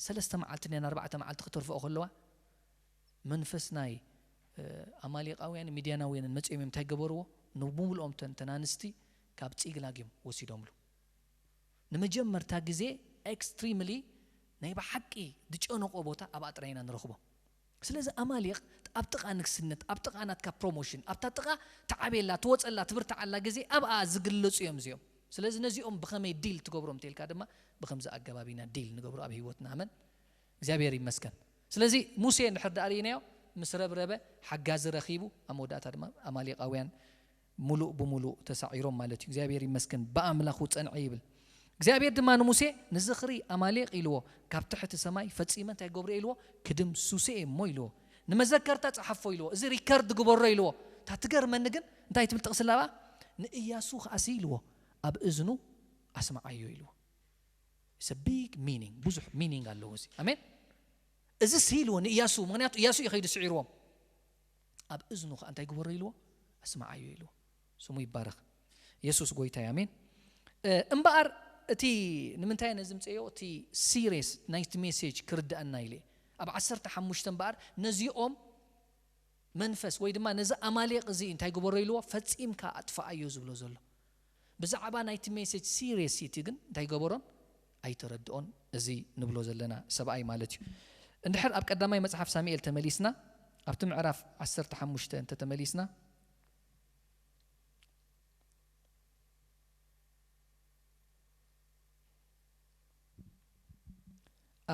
ሰለስተ መዓልቲ ነን ኣርባዕተ መዓልቲ ክተርፍኦ ከለዋ መንፈስ ናይ ኣማሌቃውያን ሚድያናውያንን መጺኦም እዮም እንታይ ገበርዎ? ንብምልኦም ተን ተናንስቲ ካብ ፂግላግ እዮም ወሲዶምሉ። ንመጀመርታ ግዜ ኤክስትሪምሊ ናይ ብሓቂ ዝጨነቆ ቦታ ኣብኣ ጥራይ ኢና ንረኽቦ። ስለዚ ኣማሌቕ ኣብ ጥቓ ንግስነት ኣብ ጥቓ ናትካ ፕሮሞሽን ኣብታ ጥቓ ትዓብየላ ትወፀላ ትብርትዓላ ግዜ ኣብኣ ዝግለፁ እዮም እዚኦም። ስለዚ ነዚኦም ብኸመይ ዲል ትገብሮም ተልካ ድማ ብኸምዚ ኣገባብ ኢና ዲል ንገብሮ ኣብ ህይወትና። ኣመን። እግዚኣብሔር ይመስገን። ስለዚ ሙሴ እንድሕር ደኣ ርኢናዮ ምስ ረብረበ ሓጋዚ ረኺቡ ኣብ መወዳእታ ድማ ኣማሌቃውያን ሙሉእ ብሙሉእ ተሳዒሮም ማለት እዩ። እግዚኣብሔር ይመስገን ብኣምላኹ ጸንዐ ይብል። እግዚኣብሔር ድማ ንሙሴ ንዝኽሪ ኣማሌቅ ኢልዎ ካብ ትሕቲ ሰማይ ፈጺመ እንታይ ገብሮ ኢልዎ ክድምሱሰ እሞ ኢልዎ ንመዘከርታ ጸሓፎ ኢልዎ እዚ ሪከርድ ግበሮ ኢልዎ። እታ ትገርመኒ ግን እንታይ ትብል ጥቕሲ ላባ ንእያሱ ከኣሲ ኢልዎ ኣብ እዝኑ ኣስማዓዮ ኢልዎ። It's a big meaning ብዙሕ ሚኒንግ ኣለዎ እዚ ኣሜን። እዚ ስኢልዎ ንእያሱ ምክንያቱ እያሱ እዩ ከይዱ ስዒርዎም ኣብ እዝኑ ከዓ እንታይ ግበሮ ኢልዎ ኣስማዓዮ ኢልዎ። ስሙ ይባረኽ የሱስ ጎይታ እዩ ኣሜን። እምበኣር እቲ ንምንታይ ነዚ ምፅእዮ እቲ ሲሪየስ ናይቲ ሜሴጅ ክርድኣና ኢለ ኣብ ዓሰርተ ሓሙሽተ እምበኣር ነዚኦም መንፈስ ወይ ድማ ነዚ ኣማሌቕ እዚ እንታይ ግበሮ ኢልዎ ፈፂምካ ኣጥፍኣዮ ዝብሎ ዘሎ ብዛዕባ ናይቲ ሜሴጅ ሲሪየስ ሲቲ ግን እንታይ ገበሮን ኣይተረድኦን። እዚ ንብሎ ዘለና ሰብኣይ ማለት እዩ። እንድሕር ኣብ ቀዳማይ መፅሓፍ ሳሙኤል ተመሊስና ኣብቲ ምዕራፍ ዓሰርተ ሓሙሽተ እንተተመሊስና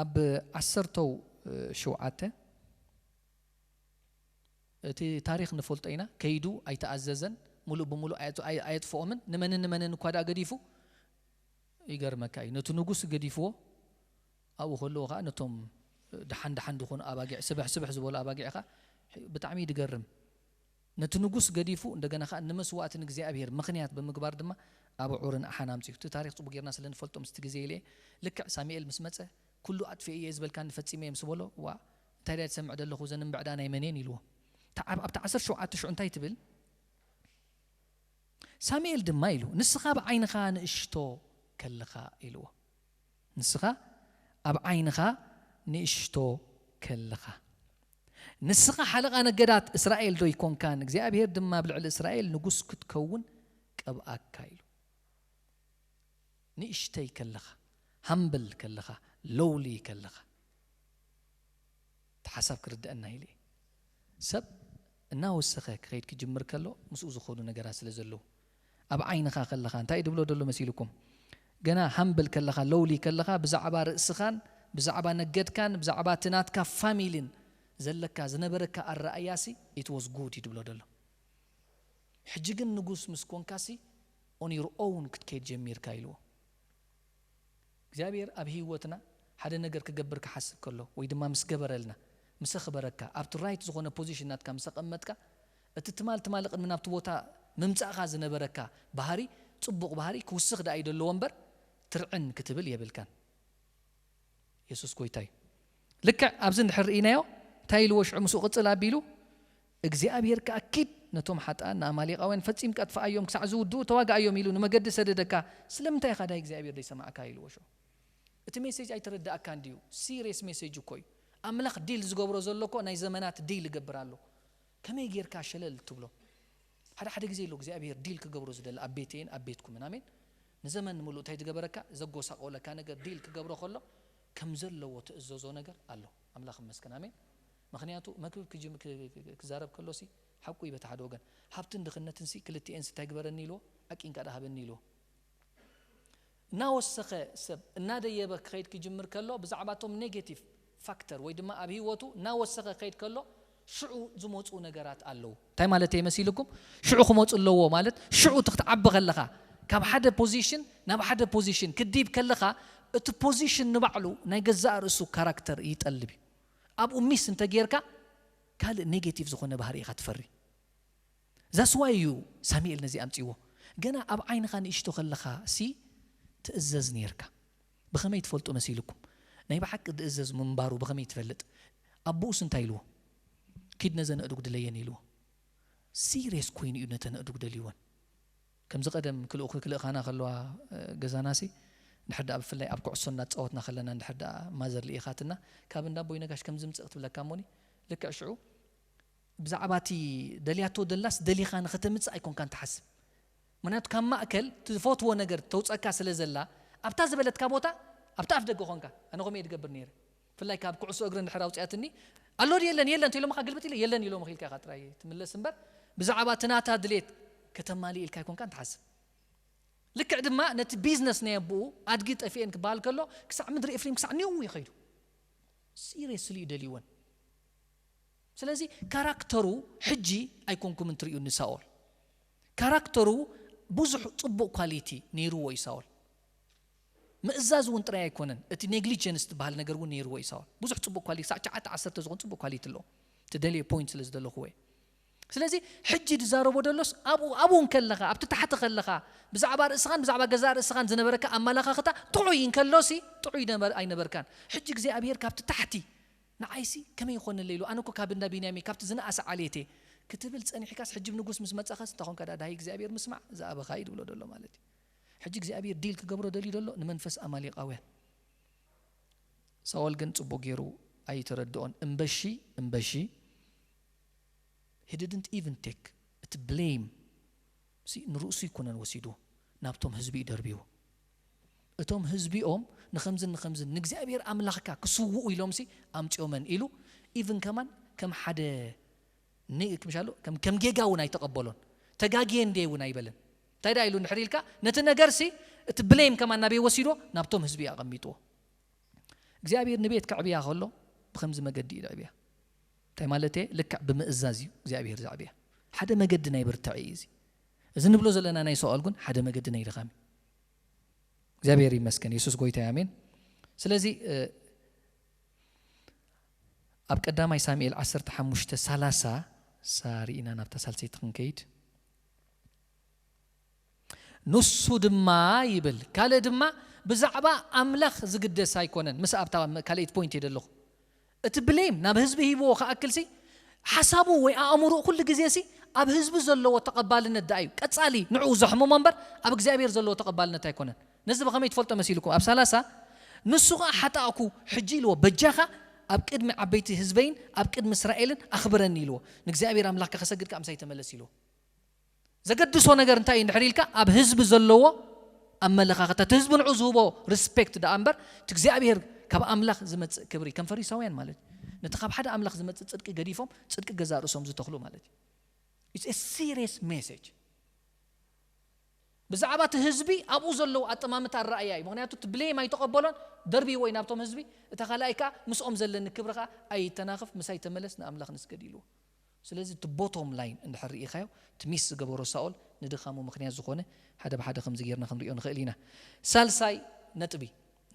ኣብ ዓሰርተው ሸውዓተ እቲ ታሪኽ ንፈልጦ ኢና። ከይዱ ኣይተኣዘዘን፣ ሙሉእ ብሙሉእ ኣየጥፍኦምን። ንመንን ንመንን እኳ ደኣ ገዲፉ ይገርመካ እዩ። ነቲ ንጉስ ገዲፍዎ ኣብኡ ከለዎ ከዓ ነቶም ደሓን ደሓን ዝኾኑ ኣባጊዕ ስብሕ ስብሕ ዝበሉ ኣባጊዕ ከዓ ብጣዕሚ እዩ ድገርም። ነቲ ንጉስ ገዲፉ እንደገና ከዓ ንመስዋእቲ ንእግዚኣብሔር ምኽንያት ብምግባር ድማ ኣብ ዑርን ኣሓን ኣምፅኡ። እቲ ታሪኽ ፅቡቅ ጌርና ስለ ንፈልጦ ምስቲ ግዜ ኢለ ልክዕ ሳሙኤል ምስ መፀ ኩሉ ኣጥፊኤ እየ ዝበልካኒ ፈፂመ እየ ምስ በሎ ዋ እንታይ ድያ ትሰምዕ ዘለኹ እዘን እምብዕዳ ናይ መን እየን ኢልዎ። ኣብቲ ዓሰርተ ሸውዓተ ሽዑ እንታይ ትብል ሳሙኤል ድማ ኢሉ ንስኻ ብዓይንኻ ንእሽቶ ከለኻ ኢልዎ። ንስኻ ኣብ ዓይንኻ ንእሽቶ ከለኻ። ንስኻ ሓለቓ ነገዳት እስራኤል ዶ ኣይኮንካን እግዚኣብሔር ድማ ኣብ ልዕሊ እስራኤል ንጉስ ክትከውን ቀብኣካ? ኢሉ። ንእሽተይ ከለኻ፣ ሃምብል ከለኻ፣ ሎውሊ ከለኻ፣ እቲ ሓሳብ ክርድአና ኢለ እየ። ሰብ እናወሰኸ ክኸይድ ክጅምር ከሎ ምስኡ ዝኾኑ ነገራት ስለ ዘለዉ፣ ኣብ ዓይንኻ ከለኻ እንታይ እዩ ድብሎ ደሎ መሲልኩም? ገና ሃምብል ከለኻ፣ ሎውሊ ከለኻ፣ ብዛዕባ ርእስኻን ብዛዕባ ነገድካን ብዛዕባ እቲ ናትካ ፋሚሊን ዘለካ ዝነበረካ ኣረኣያሲ it was good እዩ ድብሎ ደሎ። ሕጂ ግን ንጉስ ምስ ኮንካሲ on your own ክትከይድ ጀሚርካ ኢልዎ። እግዚኣብሔር ኣብ ህይወትና ሓደ ነገር ክገብር ክሓስብ ከሎ ወይ ድማ ምስ ገበረልና፣ ምስ ኣኽበረካ፣ ኣብቲ ራይት ዝኾነ ፖዚሽን ናትካ ምስ ኣቐመጥካ፣ እቲ ትማል ትማል ቅድሚ ናብቲ ቦታ ምምጻእኻ ዝነበረካ ባህሪ፣ ጽቡቕ ባህሪ ክውስኽ ደኣ እዩ ደለዎ እምበር ትርዕን ክትብል የብልካን። የሱስ ጎይታ እዩ። ልክዕ ኣብዚ እንድሕር ርኢናዮ እንታይ ኢልዎ ሽዑ ምስኡ ቅጽል ኣቢሉ እግዚኣብሔር ከኣ ኪድ ነቶም ሓጥኣን ንኣማሌቃውያን ፈጺምካ ኣጥፍኣዮም ክሳዕ ዝውድኡ ተዋግኣዮም ኢሉ ንመገዲ ሰደደካ ስለምንታይ ኢኻ ዳይ እግዚኣብሔር ዘይሰማዕካ ኢልዎ ሽዑ። እቲ ሜሴጅ ኣይተረዳእካን ድዩ? ሲሪየስ ሜሴጅ እኮ እዩ። ኣምላኽ ዲል ዝገብሮ ዘሎ እኮ ናይ ዘመናት ዲል ይገብር ኣሎ። ከመይ ጌርካ ሸለል ትብሎ? ሓደ ሓደ ግዜ ኣሎ እግዚኣብሔር ዲል ክገብሮ ዝደሊ ኣብ ቤተይን ኣብ ቤትኩምን። ኣሜን። ንዘመን ንምሉእ እንታይ ዝገበረካ ዘጎሳቆለካ ነገር ዲል ክገብሮ ከሎ ከም ዘለዎ ትእዘዞ ነገር ኣሎ። ኣምላኽ ይመስገን። ኣሜን። ምክንያቱ መክብብ ክጅም- ክ- ክ- ክዛረብ ከሎሲ ሓቁ እዩ። በቲ ሓደ ወገን ሃብትን ድኽነትንሲ ክልቲኤንሲ እንታይ ግበረኒ ኢልዎ? ኣቂንካ ደሃበኒ ኢልዎ። እናወሰኸ ሰብ እናደየበ ክኸይድ ክጅምር ከሎ ብዛዕባ እቶም ኔጌቲቭ ፋክተር ወይ ድማ ኣብ ህይወቱ እናወሰኸ ክኸይድ ከሎ ሽዑ ዝመፁ ነገራት ኣለዉ። እንታይ ማለት እየ መሲልኩም? ሽዑ ክመፁ ኣለዎ ማለት ሽዑ እቲ ክትዓቢ ከለኻ ካብ ሓደ ፖዚሽን ናብ ሓደ ፖዚሽን ክዲብ ከለኻ እቲ ፖዚሽን ንባዕሉ ናይ ገዛእ ርእሱ ካራክተር ይጠልብ እዩ። ኣብኡ ሚስ እንተጌርካ ካልእ ኔጌቲቭ ዝኾነ ባህሪ ኢኻ ትፈሪ። ዛስዋይ እዩ ሳሙኤል ነዚ ኣምፅዎ። ገና ኣብ ዓይንኻ ንእሽቶ ከለኻ ሲ ትእዘዝ ነርካ። ብኸመይ ትፈልጡ መሲልኩም? ናይ ብሓቂ ዝእዘዝ ምንባሩ ብኸመይ ትፈልጥ? ኣቦኡስ እንታይ ኢልዎ? ኪድ ነዘን ኣእዱግ ድለየን ኢልዎ። ሲሪየስ ኮይኑ እዩ ነተን ኣእዱግ ደልይወን። ከምዚ ቀደም ክልኡ ክልእኻና ከለዋ ገዛናሲ ንድሕር ደኣ ብፍላይ ኣብ ኩዕሶ እናተፃወትና ከለና እንድሕር ደኣ ማዘር ልኢኻትና ካብ እንዳ ኣቦይ ነጋሽ ከምዚ ምፅእ ክትብለካ እሞኒ ልክዕ ሽዑ ብዛዕባ እቲ ደልያቶ ደላስ ደሊኻ ንኸተምፅእ ኣይኮንካን ትሓስብ። ምክንያቱ ካብ ማእከል ትፈትዎ ነገር ተውፀካ ስለ ዘላ ኣብታ ዝበለትካ ቦታ ኣብታ ኣፍ ደገ ኾንካ። ኣነ ከምኡ እየ ድገብር ነይረ። ብፍላይ ካብ ኩዕሶ እግሪ እንድሕር ኣውፅኣትኒ ኣሎ ድዩ የለን የለን ተኢሎምኻ ግልብጥ ኢለ የለን ኢሎም ኢልካ ኢኻ ጥራይ ትምለስ እምበር ብዛዕባ እቲ ናታ ድሌት ከተማልእ ኢልካ ኣይኮንካን ትሓስብ። ልክዕ ድማ ነቲ ቢዝነስ ናይ ኣቦኡ ኣድጊ ጠፊኤን ክበሃል ከሎ ክሳዕ ምድሪ ኤፍሬም ክሳዕ ኔው ይኸይዱ። ሲሪየስሊ እዩ ደልይወን። ስለዚ ካራክተሩ ሕጂ ኣይኮንኩም እንትርእዩ ንሳኦል ካራክተሩ ብዙሕ ፅቡቕ ኳሊቲ ነይርዎ እዩ ሳኦል። ምእዛዝ እውን ጥራይ ኣይኮነን፣ እቲ ኔግሊጀንስ ትበሃል ነገር እውን ነይርዎ እዩ ሳኦል። ብዙሕ ፅቡቕ ኳሊቲ ክሳዕ ትሽዓተ ዓሰርተ ዝኾን ፅቡቕ ኳሊቲ ኣለዎ። ትደልየ ፖይንት ስለ ዝደለኹዎ እየ። ስለዚ ሕጂ ዝዛረቦ ደሎስ ኣብኡ ኣብኡ እንከለኻ ኣብቲ ታሕቲ ከለኻ ብዛዕባ ርእስኻን ብዛዕባ ገዛእ ርእስኻን ዝነበረካ ኣመላኻኽታ ጥዑይ እንከሎሲ ጥዑይ ነበ- ኣይነበርካን። ሕጂ እግዚኣብሄር ካብቲ ታሕቲ ንዓይሲ ከመይ ይኾነለይ ኢሉ ኣነ እኮ ካብ እንዳ ቢንያሚን ካብቲ ዝነኣሰ ዓሌት እየ ክትብል ጸኒሕካስ ሕጂ ንጉስ ምስ መጻኻስ እንታይ ኾንካ ደኣ ዳሃይ እግዚኣብሄር ምስማዕ ዝኣበኻ እዩ ድብሎ ደሎ ማለት እዩ። ሕጂ እግዚኣብሄር ዲል ክገብሮ ደልዩ ደሎ ንመንፈስ ኣማሌቃውያን። ሳኦል ግን ጽቡቕ ገይሩ ኣይተረድኦን። እምበሺ እምበሺ he didn't even take እቲ ብሌም ንርእሱ ይኮነን ወሲድዎ ናብቶም ህዝቢ እዩ ደርብዎ። እቶም ህዝቢኦም ንኸምዝን ንኸምዝን ንእግዚኣብሔር ኣምላኽካ ክስውኡ ኢሎምሲ ኣምፅኦመን ኢሉ ኢቭን ከማን ከም ሓደ ን- ምሻሉ ከም ከም ጌጋ እውን ኣይተቐበሎን። ተጋግየ እንደ እውን ኣይበለን። እንታይ ዳ ኢሉ እንድሕር ኢልካ ነቲ ነገርሲ እቲ ብሌም ከማን ናበይ ወሲድዎ ናብቶም ህዝቢ እዩ ኣቐሚጥዎ። እግዚኣብሔር ንቤት ከዕብያ ከሎ ብኸምዚ መገዲ እዩ ዘዕብያ። እንታይ ማለት እየ? ልክዕ ብምእዛዝ እዩ እግዚኣብሔር ዘዕብያ። ሓደ መገዲ ናይ ብርትዐ እዩ እዚ። እዚ ንብሎ ዘለና ናይ ሰኦል ግን ሓደ መገዲ ናይ ድኻም እዩ። እግዚኣብሔር ይመስገን። የሱስ ጎይታ እዩ። ኣሜን። ስለዚ ኣብ ቀዳማይ ሳሙኤል ዓሰርተ ሓሙሽተ ሰላሳ ሳሪ ኢና ናብታ ሳልሰይቲ ክንከይድ። ንሱ ድማ ይብል ካልእ ድማ ብዛዕባ ኣምላኽ ዝግደስ ኣይኮነን። ምስ ኣብታ ካልኣይቲ ፖይንት እየ ዘለኹ። እቲ ብሌም ናብ ህዝቢ ሂብዎ ክኣክልሲ ሓሳቡ ወይ ኣእምሮኡ ኩሉ ግዜ ሲ ኣብ ህዝቢ ዘለዎ ተቐባልነት ደኣ እዩ። ቀጻሊ ንዕኡ ዘሕምሞ እምበር ኣብ እግዚኣብሔር ዘለዎ ተቐባልነት ኣይኮነን። ነዚ ብኸመይ ትፈልጦ መሲልኩም? ኣብ ሰላሳ ንሱ ኸዓ ሓጣእኩ፣ ሕጂ ኢልዎ፣ በጃኻ ኣብ ቅድሚ ዓበይቲ ህዝበይን ኣብ ቅድሚ እስራኤልን ኣኽብረኒ ኢልዎ። ንእግዚኣብሔር ኣምላኽካ ከሰግድ ከኣ ምሳይ ተመለስ ኢልዎ። ዘገድሶ ነገር እንታይ እዩ እንድሕር ኢልካ፣ ኣብ ህዝቢ ዘለዎ ኣመለኻኽታ፣ እቲ ህዝቢ ንዑ ዝህቦ ሪስፔክት ደኣ እምበር፣ እቲ እግዚኣብሔር ካብ ኣምላኽ ዝመጽእ ክብሪ፣ ከም ፈሪሳውያን ማለት እዩ። ነቲ ካብ ሓደ ኣምላኽ ዝመጽእ ጽድቂ ገዲፎም፣ ጽድቂ ገዛእ ርእሶም ዝተኽሉ ማለት እዩ። It's a serious message። ብዛዕባ እቲ ህዝቢ ኣብኡ ዘለዉ ኣጠማምታ ኣረኣእያ እዩ። ምኽንያቱ እቲ ብሌም ኣይተቐበሎን፣ ደርቢዎ እዩ ናብቶም ህዝቢ። እታ ካልኣይ ከኣ ምስኦም ዘለኒ ክብሪ ከኣ ኣይተናኽፍ፣ ምሳይ ተመለስ፣ ንኣምላኽ ንስገድ ኢልዎ። ስለዚ እቲ ቦቶም ላይን እንድሕር ርኢኻዮ፣ እቲ ሚስ ዝገበሮ ሳኦል ንድኻሙ ምኽንያት ዝኾነ ሓደ ብሓደ ከምዚ ጌርና ክንሪኦ ንኽእል ኢና። ሳልሳይ ነጥቢ፣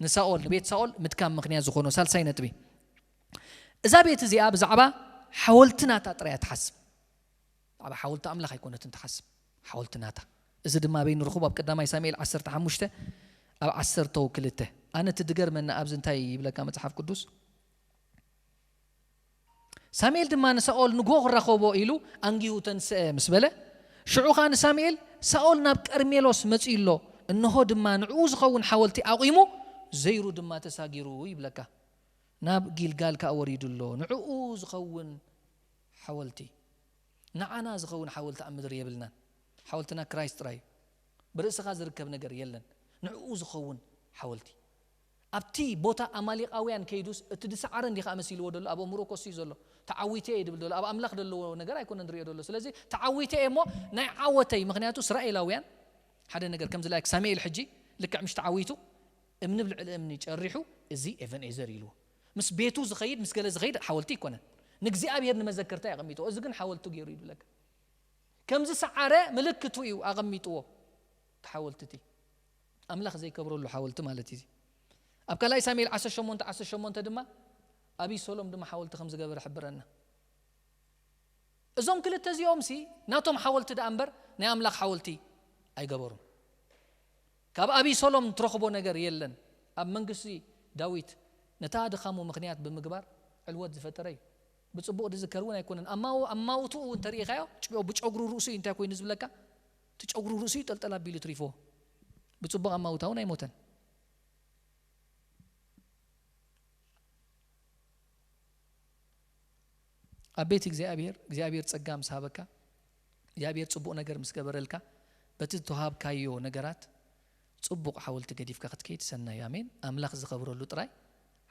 ንሳኦል፣ ንቤት ሳኦል ምድካም ምኽንያት ዝኾኖ ሳልሳይ ነጥቢ፣ እዛ ቤት እዚኣ ብዛዕባ ሓወልቲ ናታ ጥራይ እያ ትሓስብ። ብዛዕባ ሓወልቲ ኣምላኽ ኣይኮነትን ትሓስብ፣ ሓወልቲ ናታ። እዚ ድማ ኣበይ ንረኽቦ? ኣብ ቀዳማይ ሳሙኤል ዓሰርተ ሓሙሽተ ኣብ ዓሰርተ ክልተ። ኣነ እቲ ድገርመኒ ኣብዚ እንታይ ይብለካ መጽሓፍ ቅዱስ? ሳሙኤል ድማ ንሳኦል ንግሆ ክራኸቦ ኢሉ ኣንጊሁ ተንስአ ምስ በለ፣ ሽዑ ኸኣ ንሳሙኤል፣ ሳኦል ናብ ቀርሜሎስ መጺኡ ኣሎ፣ እንሆ ድማ ንዕኡ ዝኸውን ሓወልቲ ኣቑሙ፣ ዘይሩ ድማ ተሳጊሩ ይብለካ። ናብ ጊልጋል ከኣ ወሪዱ ኣሎ፣ ንዕኡ ዝኸውን ሓወልቲ። ንዓና ዝኸውን ሓወልቲ ኣብ ምድሪ የብልናን። ሓወልትና ክራይስት ጥራይ እዩ። ብርእስኻ ዝርከብ ነገር የለን። ንዕኡ ዝኸውን ሓወልቲ። ኣብቲ ቦታ ኣማሌቃውያን ከይዱስ እቲ ዝሰዓረ እንዲኻ መሲልዎ ዘሎ፣ ኣብ ኣእምሮ ኮሲ እዩ ዘሎ። ተዓዊተ እየ ድብል ዘሎ፣ ኣብ ኣምላኽ ዘለዎ ነገር ኣይኮነን ዝሪኦ ዘሎ። ስለዚ ተዓዊተ እየ እሞ ናይ ዓወተይ፣ ምኽንያቱ እስራኤላውያን ሓደ ነገር ከምዚ ላይክ ሳሙኤል ሕጂ ልክዕ ምሽ ተዓዊቱ እምኒ ብልዕሊ እምኒ ጨሪሑ እዚ ኤቨንኤዘር ኢልዎ። ምስ ቤቱ ዝኸይድ፣ ምስ ገለ ዝኸይድ ሓወልቲ ኣይኮነን። ንእግዚኣብሔር ንመዘከርታ የቐሚጥዎ። እዚ ግን ሓወልቱ ገይሩ እዩ ዝብለካ። ከም ዝሰዓረ ምልክቱ እዩ ኣቐሚጥዎ። እቲ ሓወልቲ እቲ ኣምላኽ ዘይከብረሉ ሓወልቲ ማለት እዩ። ኣብ ካልኣይ ሳሙኤል ዓሰርተ ሸሞንተ ዓሰርተ ሸሞንተ ድማ ኣቢሰሎም ድማ ሓወልቲ ከም ዝገበረ ሕብረና። እዞም ክልተ እዚኦም ሲ ናቶም ሓወልቲ ደኣ እምበር ናይ ኣምላኽ ሓወልቲ ኣይገበሩን። ካብ ኣቢሰሎም ትረኽቦ ነገር የለን። ኣብ መንግስቲ ዳዊት ነታ ድኻሙ ምኽንያት ብምግባር ዕልወት ዝፈጠረ እዩ። ብጽቡቕ ዝዝከር እውን ኣይኮነን። ኣማው-፣ ኣማውትኡ እውን ተሪኢኻዮ፣ ጭ-፣ ብጨጉሩ ርእሱ እዩ እንታይ ኮይኑ ዝብለካ? እቲ ጨጉሩ ርእሱ እዩ ጠልጠል ኣቢሉ ትሪፎ። ብጽቡቕ ኣማውታ እውን ኣይሞተን። ኣብ ቤት እግዚኣብሔር፣ እግዚኣብሔር ጸጋ ምስ ሃበካ፣ እግዚኣብሔር ጽቡቕ ነገር ምስ ገበረልካ፣ በቲ ዝተዋሃብካዮ ነገራት ጽቡቕ ሓወልቲ ገዲፍካ ክትከይድ ሰናይ እዩ። ኣሜን። ኣምላኽ ዝኸብረሉ ጥራይ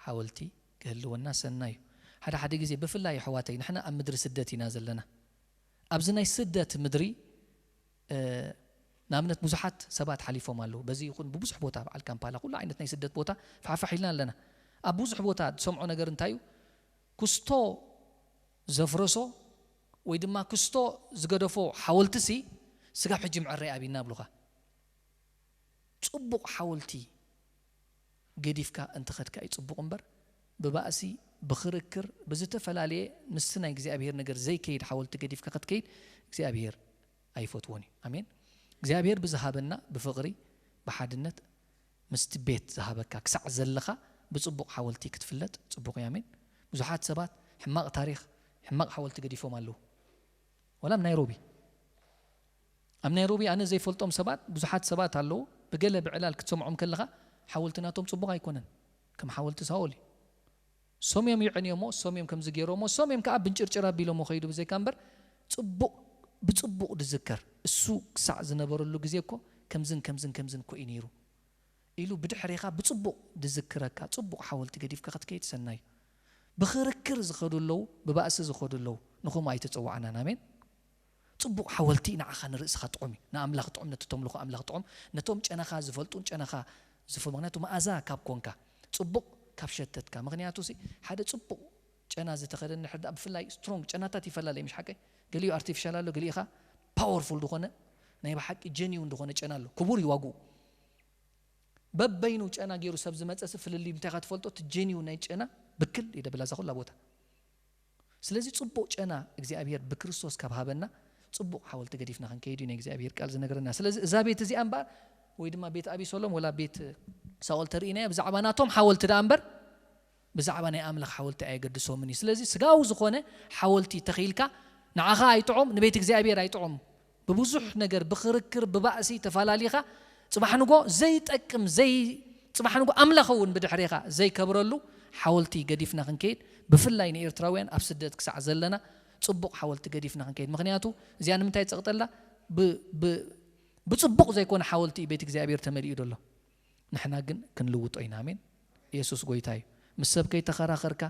ሓወልቲ ክህልወና ሰናይ እዩ። ሓደ ሓደ ግዜ ብፍላይ ኣሕዋተይ፣ ንሕና ኣብ ምድሪ ስደት ኢና ዘለና። ኣብዚ ናይ ስደት ምድሪ፣ እ፣ ንኣብነት ብዙሓት ሰባት ሓሊፎም ኣለዉ። በዚ ይኹን ብብዙሕ ቦታ፣ በዓል ካምፓላ፣ ኩሉ ዓይነት ናይ ስደት ቦታ ፋሕፋሕ ኢልና ኣለና። ኣብ ብዙሕ ቦታ ዝሰምዖ ነገር እንታይ እዩ? ክስቶ ዘፍረሶ ወይ ድማ ክስቶ ዝገደፎ ሓወልትሲ ስጋብ ሕጂ መዐረይ ኣብና ብሉኻ። ጽቡቕ ሓወልቲ ገዲፍካ እንተኸድካ እዩ ጽቡቕ እምበር፣ ብባእሲ፣ ብኽርክር፣ ብዝተፈላለየ ምስቲ ናይ እግዚኣብሔር ነገር ዘይከይድ ሓወልቲ ገዲፍካ ክትከይድ እግዚኣብሔር ኣይፈትዎን እዩ። ኣሜን። እግዚኣብሔር ብዝሃበና ብፍቕሪ፣ ብሓድነት፣ ምስቲ ቤት ዝሃበካ ክሳዕ ዘለኻ ብጽቡቕ ሓወልቲ ክትፍለጥ ጽቡቕ እዩ። ኣሜን። ብዙሓት ሰባት ሕማቕ ታሪኽ፣ ሕማቕ ሓወልቲ ገዲፎም ኣለዉ። ወላ ኣብ ናይሮቢ፣ ኣብ ናይሮቢ ኣነ ዘይፈልጦም ሰባት፣ ብዙሓት ሰባት ኣለዉ። ብገለ ብዕላል ክትሰምዖም ከለኻ ሓወልቲ ናቶም ጽቡቕ ኣይኮነን። ከም ሓወልቲ ሳኦል እዩ። ሶም እዮም ይዕንዮሞ፣ ሶም እዮም ከምዚ ገይሮሞ፣ ሶም እዮም ከኣ ብንጭርጭር ኣቢሎሞ ከይዱ ብዘይካ እምበር፣ ጽቡቕ፣ ብጽቡቕ ዝዝከር፣ እሱ ክሳዕ ዝነበረሉ ግዜ እኮ ከምዝን ከምዝን ከምዝን እኮ እዩ ነይሩ ኢሉ ብድሕሬኻ ብጽቡቕ ዝዝክረካ ጽቡቕ ሓወልቲ ገዲፍካ ክትከይድ ሰናይ እዩ። ብኽርክር ዝኸዱ ኣለዉ፣ ብባእሲ ዝኸዱ ኣለዉ። ንኹም ኣይተጸዋዕናን። ኣሜን። ጽቡቕ ሓወልቲ ንዓኻ ንርእስኻ ጥዑም እዩ። ንኣምላኽ ጥዑም፣ ነቲ ተምልኾ ኣምላኽ ጥዑም፣ ነቶም ጨናኻ ዝፈልጡን ጨናኻ ዝፈ-፣ ምኽንያቱ መኣዛ ካብ ኮንካ፣ ጽቡቕ ካብ ሸተትካ። ምኽንያቱ ሲ ሓደ ጽቡቕ ጨና ዝተኸደነ ሕርዳ ብፍላይ ስትሮንግ ጨናታት ይፈላለ እዩ፣ ምሽ ሓቀይ? ገሊኡ ኣርቲፊሻል ኣሎ፣ ገሊኡ ኸኣ ፓወርፉል ዝኾነ ናይ ብሓቂ ጀኒውን ዝኾነ ጨና ኣሎ። ክቡር እዩ ዋግኡ። በበይኑ ጨና ገይሩ ሰብ ዝመጸሲ ፍልልዩ እንታይ ኢኻ ትፈልጦ? እቲ ጀኒውን ናይ ጨና ብክል ይደብላ እዛ ኩላ ቦታ። ስለዚ ጽቡቕ ጨና እግዚኣብሔር ብክርስቶስ ካብ ሃበና ጽቡቕ ሓወልቲ ገዲፍና ክንከይድ እዩ ናይ እግዚኣብሔር ቃል ዝነግረና። ስለዚ እዛ ቤት እዚኣ እምበኣር ወይ ድማ ቤት ኣቢሰሎም ወላ ቤት ሳኦል ተርእይናዮ ብዛዕባ ናቶም ሓወልቲ ደኣ እምበር ብዛዕባ ናይ ኣምላኽ ሓወልቲ ኣየገድሶምን እዩ። ስለዚ ስጋዊ ዝኾነ ሓወልቲ ተኺልካ ንዓኻ ኣይጥዑም፣ ንቤት እግዚኣብሔር ኣይጥዑም። ብብዙሕ ነገር፣ ብኽርክር፣ ብባእሲ ተፋላሊኻ ጽባሕ ንጎ ዘይጠቅም፣ ዘይ-፣ ጽባሕ ንጎ ኣምላኽ እውን ብድሕሬኻ ዘይከብረሉ ሓወልቲ ገዲፍና ክንከይድ፣ ብፍላይ ንኤርትራውያን ኣብ ስደት ክሳዕ ዘለና ጽቡቕ ሓወልቲ ገዲፍና ክንከይድ። ምኽንያቱ እዚኣ ንምንታይ ጸቕጠላ? ብ- ብ- ብጽቡቕ ዘይኮነ ሓወልቲ እዩ ቤት እግዚኣብሔር ተመሊኡ ዘሎ። ንሕና ግን ክንልውጦ ኢና። ኣሜን። የሱስ ጎይታ እዩ። ምስ ሰብ ከይተኸራኸርካ፣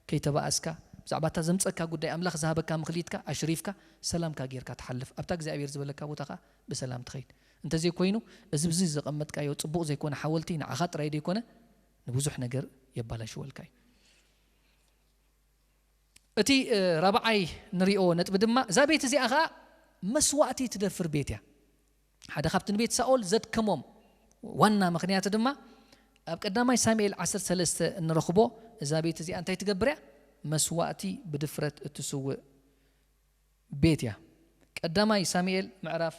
ከይተባእስካ፣ ብዛዕባ እታ ዘምጸካ ጉዳይ፣ ኣምላኽ ዝሃበካ ምኽሊትካ ኣሽሪፍካ፣ ሰላምካ ጌርካ ትሓልፍ። ኣብታ እግዚኣብሔር ዝበለካ ቦታ ኸኣ ብሰላም ትኸይድ። እንተዘይኮይኑ፣ እዚ ብዚ ዘቐመጥካዮ ጽቡቕ ዘይኮነ ሓወልቲ ንዓኻ ጥራይ ዘይኮነ ንብዙሕ ነገር የባላሽወልካ እዩ። እቲ ራብዓይ ንሪኦ ነጥቢ ድማ፣ እዛ ቤት እዚኣ ኸኣ መስዋእቲ ትደፍር ቤት እያ። ሓደ ካብቲ ንቤት ሳኦል ዘድከሞም ዋና ምኽንያት ድማ፣ ኣብ ቀዳማይ ሳሙኤል ዓሰርተ ሰለስተ እንረኽቦ፣ እዛ ቤት እዚኣ እንታይ ትገብር እያ? መስዋእቲ ብድፍረት እትስውእ ቤት እያ። ቀዳማይ ሳሙኤል ምዕራፍ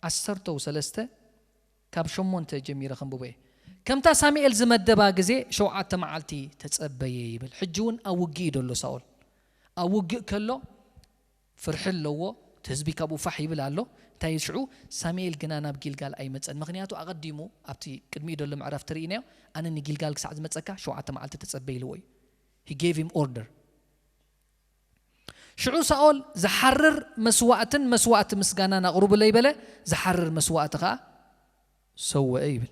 ዓሰርተ ሰለስተ ካብ ሸሞንተ ጀሚረ ከንብቦ እየ። ከምታ ሳሙኤል ዝመደባ ግዜ ሸውዓተ መዓልቲ ተጸበየ ይብል። ሕጂ እውን ኣብ ውግእ እዩ ዘሎ ሳኦል። ኣብ ውግእ ከሎ ፍርሒ ኣለዎ። እቲ ህዝቢ ካብኡ ፋሕ ይብል ኣሎ። እንታይ ሽዑ ሳሙኤል ግና ናብ ጊልጋል ኣይመጸን። ምኽንያቱ ኣቐዲሙ ኣብቲ ቅድሚኡ ዘሎ ምዕራፍ ትርእይናዮ፣ ኣነ ንጊልጋል ክሳዕ ዝመጸካ ሸውዓተ መዓልቲ ተጸበ ኢልዎ እዩ። He gave him order። ሽዑ ሳኦል ዝሓርር መስዋእትን መስዋእቲ ምስጋናን ኣቕርቡለይ በለ፣ ዝሓርር መስዋእቲ ኸኣ ሰወአ ይብል።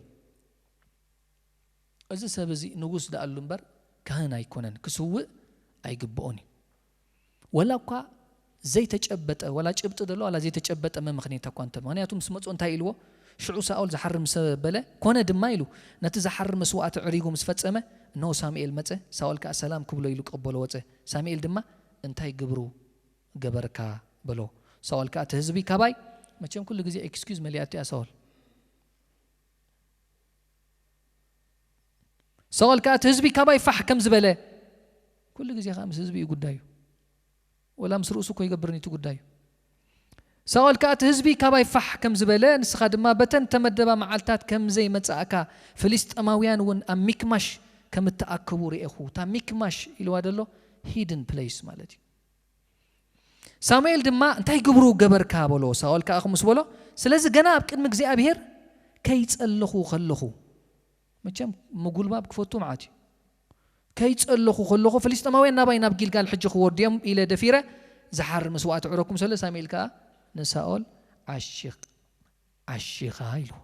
እዚ ሰብ እዚ ንጉስ ደኣሉ እምበር ካህን ኣይኮነን፣ ክስውእ ኣይግብኦን እዩ። ወላ እኳ ዘይተጨበጠ፣ ወላ ጭብጢ ደሎ፣ ወላ ዘይተጨበጠ መምኽኔታ እኳ እንተ፣ ምኽንያቱ ምስ መጽኦ እንታይ ኢልዎ? ሽዑ ሳኦል ዝሓርር ምስ በለ፣ ኮነ ድማ ኢሉ፣ ነቲ ዝሓርር መስዋእቲ ዕሪጉ ምስ ፈጸመ፣ እነሆ ሳሙኤል መጸ፣ ሳኦል ከኣ ሰላም ክብሎ ኢሉ ክቕበሎ ወጸ። ሳሙኤል ድማ፣ እንታይ ግብሩ ገበርካ? በሎ። ሳኦል ከኣ፣ እቲ ህዝቢ ካባይ፣ መቸም ኩሉ ግዜ ኤክስኪዩዝ መሊኣቱ እያ ሳኦል። ሳኦል ከኣ፣ እቲ ህዝቢ ካባይ ፋሕ ከም ዝበለ፣ ኩሉ ግዜ ከኣ ምስ ህዝቢ እዩ ጉዳዩ። ወላ ምስ ርእሱ እኮ ይገብርን እቲ ጉዳዩ። ሳኦል ከኣ፣ እቲ ህዝቢ ካባይ ፋሕ ከም ዝበለ፣ ንስኻ ድማ በተን ተመደባ መዓልታት ከም ዘይመጻእካ፣ ፍልስጤማውያን እውን ኣብ ሚክማሽ ከም እተኣከቡ ርኤኹ። እታ ሚክማሽ ኢልዋ ዘሎ ሂድን ፕሌስ ማለት እዩ። ሳሙኤል ድማ፣ እንታይ ግብሩ ገበርካ? በሎ። ሳኦል ከኣ ከምኡ ምስ በሎ፣ ስለዚ ገና ኣብ ቅድሚ እግዚኣብሔር ከይጸለኹ ከለኹ፣ መቸም ምጉልባብ ክፈቱ መዓት እዩ። ከይጸለኹ ከለኹ፣ ፍልስጤማውያን ናባይ ናብ ጊልጋል ሕጂ ክወርዱ እዮም ኢለ ደፊረ፣ ዝሓር መስዋእቲ ዕረኩም። ስለ ሳሙኤል ከኣ ንሳኦል፣ ዓሺኽ-፣ ዓሺኻ ኢልዎ።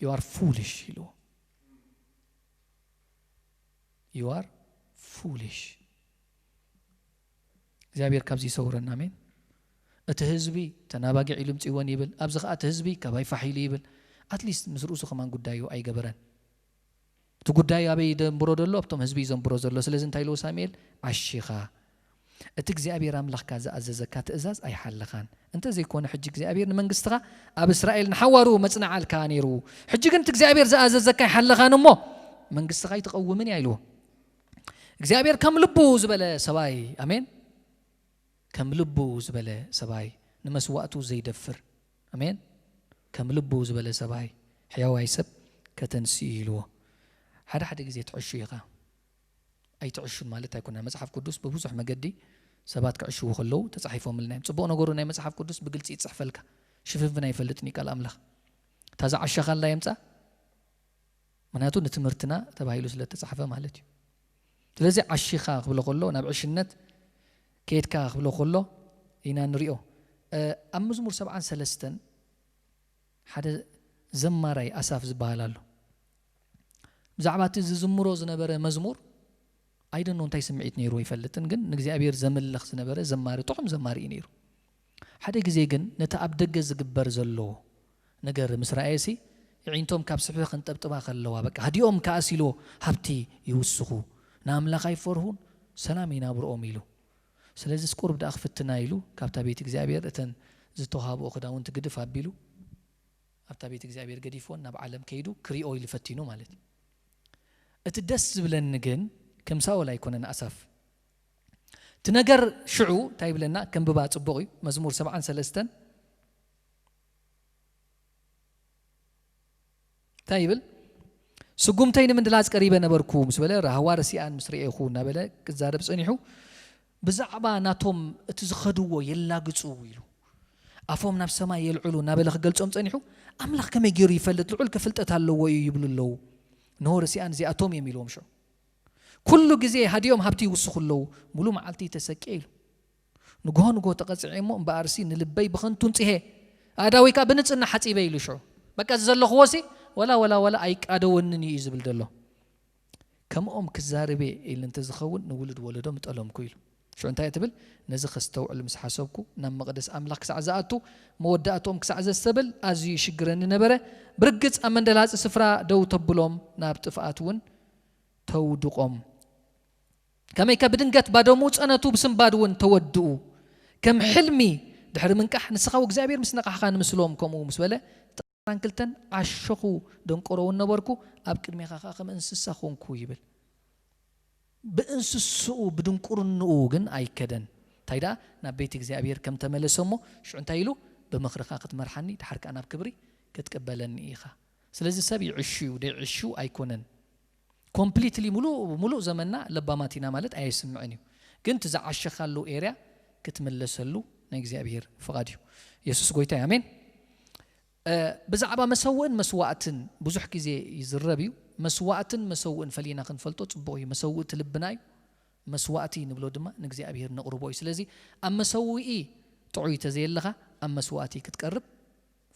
You are foolish ኢልዎ። You are foolish። እግዚኣብሔር ካብዚ ይሰውረና። ኣሜን። እቲ ህዝቢ ተናባጊዕ ኢሉ ምጽእዎን ይብል፣ ኣብዚ ኸኣ እቲ ህዝቢ ካባይ ፋሕ ኢሉ ይብል። ኣትሊስት ምስ ርእሱ ከማን ጉዳዩ ኣይገበረን። እቲ ጉዳይ ኣበይ ዘንብሮ ዘሎ? ኣብቶም ህዝቢ እዩ ዘንብሮ ዘሎ። ስለዚ እንታይ ኢልዎ ሳሙኤል? ዓሺኻ፣ እቲ እግዚኣብሔር ኣምላኽካ ዝኣዘዘካ ትእዛዝ ኣይሓለኻን። እንተ ዘይኮነ፣ ሕጂ እግዚኣብሔር ንመንግስትኻ ኣብ እስራኤል ንሓዋሩ መጽንዓልካ ነይሩ። ሕጂ ግን እቲ እግዚኣብሔር ዝኣዘዘካ ኣይሓለኻን እሞ፣ መንግስትኻ ኣይትቐውምን እያ ኢልዎ። እግዚኣብሔር ከም ልቡ ዝበለ ሰብኣይ፣ ኣሜን፣ ከም ልቡ ዝበለ ሰብኣይ፣ ንመስዋእቱ ዘይደፍር፣ ኣሜን፣ ከም ልቡ ዝበለ ሰብኣይ፣ ሕያዋይ ሰብ ከተንስኡ ኢልዎ። ሓደ ሓደ ግዜ ትዕሹ ኢኻ። ኣይትዕሹን ማለት ኣይኮነን። መጽሓፍ ቅዱስ ብብዙሕ መገዲ ሰባት ክዕሽዉ ከለዉ ተጻሒፎምልና እዮም። ጽቡቕ ነገሩ ናይ መጽሓፍ ቅዱስ ብግልጺ ይጽሕፈልካ። ሽፍንፍን ኣይፈልጥን እዩ ቃል ኣምላኽ። እታ ዝዓሸኻላ የምጻ። ምኽንያቱ ንትምህርትና ተባሂሉ ስለ እተጻሕፈ ማለት እዩ። ስለዚ ዓሺኻ ክብሎ ከሎ፣ ናብ ዕሽነት ከየድካ ክብሎ ከሎ ኢና ንሪኦ። እ፣ ኣብ መዝሙር ሰብዓን ሰለስተን ሓደ ዘማራይ ኣሳፍ ዝበሃል ኣሎ። ብዛዕባ እቲ ዝዝምሮ ዝነበረ መዝሙር፣ I don't know እንታይ ስምዒት ነይሩ ኣይፈልጥን፣ ግን ንእግዚኣብሔር ዘምልኽ ዝነበረ ዘማሪ፣ ጥዑም ዘማሪ እዩ ነይሩ። ሓደ ግዜ ግን ነቲ ኣብ ደገ ዝግበር ዘሎ ነገር ምስ ረኣየሲ፣ ኣዒንቶም ካብ ስፍሒ ከንጠብጥባ ከለዋ፣ በቃ፣ "ህዲኦም ከኣስ ኢልዎ ሃብቲ ይውስኹ፣ ንኣምላኽ ኣይፈርሁን፣ ሰላም ይናብርኦም" ኢሉ። ስለዚስ ቁሩብ ደኣ ክፍትና ኢሉ፣ ካብታ ቤት እግዚኣብሔር እተን ዝተዋህብኦ ክዳውንቲ ግድፍ ኣቢሉ፣ ኣብታ ቤት እግዚኣብሔር ገዲፍወን ናብ ዓለም ከይዱ ክሪኦ ኢሉ ፈቲኑ ማለት እዩ። እቲ ደስ ዝብለኒ ግን፣ ከም ሳኦል ኣይኮነን ኣሳፍ። እቲ ነገር ሽዑ እንታይ ይብለና? ከንብባ ጽቡቕ እዩ። መዝሙር ሰብዓን ሰለስተን እንታይ ይብል? "ስጉምተይ ንምድላጽ ቀሪበ ነበርኩ" ምስ በለ፣ "ራህዋ ርሲኣን ምስ ርኤኹ" እናበለ ክዛረብ ጸኒሑ፣ ብዛዕባ ናቶም እቲ ዝኸድዎ የላግጹ ኢሉ። ኣፎም ናብ ሰማይ የልዕሉ እናበለ ክገልጾም ጸኒሑ፣ ኣምላኽ ከመይ ገይሩ ይፈልጥ? ልዑል ከፍልጠት ኣለዎ እዩ ይብሉ ኣለዉ። ንሆ ርሲኣን እዚኣቶም እዮም ኢልዎም ሽዑ። ኩሉ ግዜ ሃዲኦም ሃብቲ ይውስኹ ኣለዉ። ሙሉ መዓልቲ ተሰቅየ ኢሉ። ንግሆ ንግሆ ተቐጺዐ እሞ እምበኣርሲ ንልበይ ብኸንቱ እንጽሄ፣ ኣእዳወይ ከኣ ብንጽህና ሓጺበ ኢሉ ሽዑ። በቃ እዚ ዘለኽዎ ሲ ወላ ወላ ወላ ኣይቃደወንን እዩ ዝብል ዘሎ። ከምኦም ክዛረብ እየ ኢሉ እንተዝኸውን ንውሉድ ወለዶ ምጠለምኩ ኢሉ። ሽዑ እንታይ ትብል? ነዚ ከስተውዕል ምስ ሓሰብኩ ናብ መቕደስ ኣምላኽ ክሳዕ ዝኣቱ መወዳእትኦም ክሳዕ ዘስተብል ኣዝዩ ይሽግረኒ ነበረ። ብርግጽ ኣብ መንደላጺ ስፍራ ደው ተብሎም ናብ ጥፍኣት እውን ተውድቖም። ከመይከ ብድንገት ባዶሙ ጸነቱ ብስንባድ እውን ተወድኡ። ከም ሕልሚ ድሕሪ ምንቃሕ ንስኻ እግዚኣብሔር ምስ ነቃሕኻ ንምስሎም ከምኡ ምስ በለ ጥራን ክልተን ዓሸኹ ደንቆሮ እውን ነበርኩ ኣብ ቅድሜኻ ከዓ ከም እንስሳ ኮንኩ ይብል። ብእንስስኡ ብድንቁርንኡ ግን ኣይከደን። እንታይ ደኣ ናብ ቤት እግዚኣብሔር ከም ተመለሰ እሞ ሽዑ እንታይ ኢሉ? ብምኽርኻ ክትመርሓኒ ድሓር ከዓ ናብ ክብሪ ክትቅበለኒ ኢኻ። ስለዚ ሰብ ይዕሹ እዩ ደይዕሹ ኣይኮነን። ኮምፕሊትሊ ሙሉእ ሙሉእ ዘመንና ለባማት ኢና ማለት ኣየስምዕን እዩ። ግን እቲ ዝዓሸኻሉ ኤርያ ክትምለሰሉ ናይ እግዚኣብሔር ፍቓድ እዩ። የሱስ ጎይታ እዩ። ኣሜን። ብዛዕባ መሰውእን መስዋእትን ብዙሕ ግዜ ይዝረብ እዩ። መስዋእትን መሰውእን ፈሊና ክንፈልጦ ጽቡቕ እዩ። መሰውእ እቲ ልብና እዩ። መስዋእቲ ንብሎ ድማ ንእግዚኣብሔር ነቕርቦ እዩ። ስለዚ ኣብ መሰውኢ ጥዑይ ተዘየለኻ ኣብ መስዋእቲ ክትቀርብ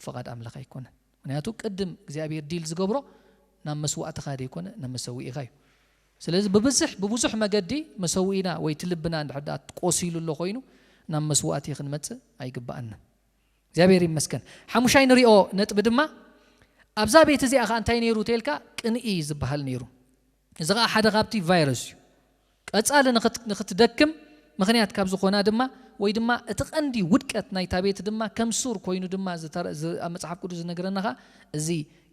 ፍቓድ ኣምላኽ ኣይኮነን። ምክንያቱ ቅድም እግዚኣብሔር ዲል ዝገብሮ ናብ መስዋእትኻ ዘይኮነ ናብ መሰውኢኻ እዩ። ስለዚ ብብዝሕ ብብዙሕ መገዲ መሰውኢና ወይ እቲ ልብና እንድሕር ደኣ ቆሲሉ ኣሎ ኮይኑ ናብ መስዋእቲ ክንመጽእ ኣይግብኣና። እግዚኣብሔር ይመስገን። ሓሙሻይ ንሪኦ ነጥቢ ድማ ኣብዛ ቤት እዚኣ ኸዓ እንታይ ነይሩ ተልካ ቅንኢ ዝበሃል ነይሩ። እዚ ኸዓ ሓደ ካብቲ ቫይረስ እዩ። ቀጻሊ ንኽት- ንኽትደክም ምኽንያት ካብ ዝኾና ድማ ወይ ድማ እቲ ቀንዲ ውድቀት ናይታ ቤት ድማ ከም ሱር ኮይኑ ድማ ዝተረ- ዝ- ኣብ መጽሓፍ ቅዱስ ዝነግረና ኸዓ እዚ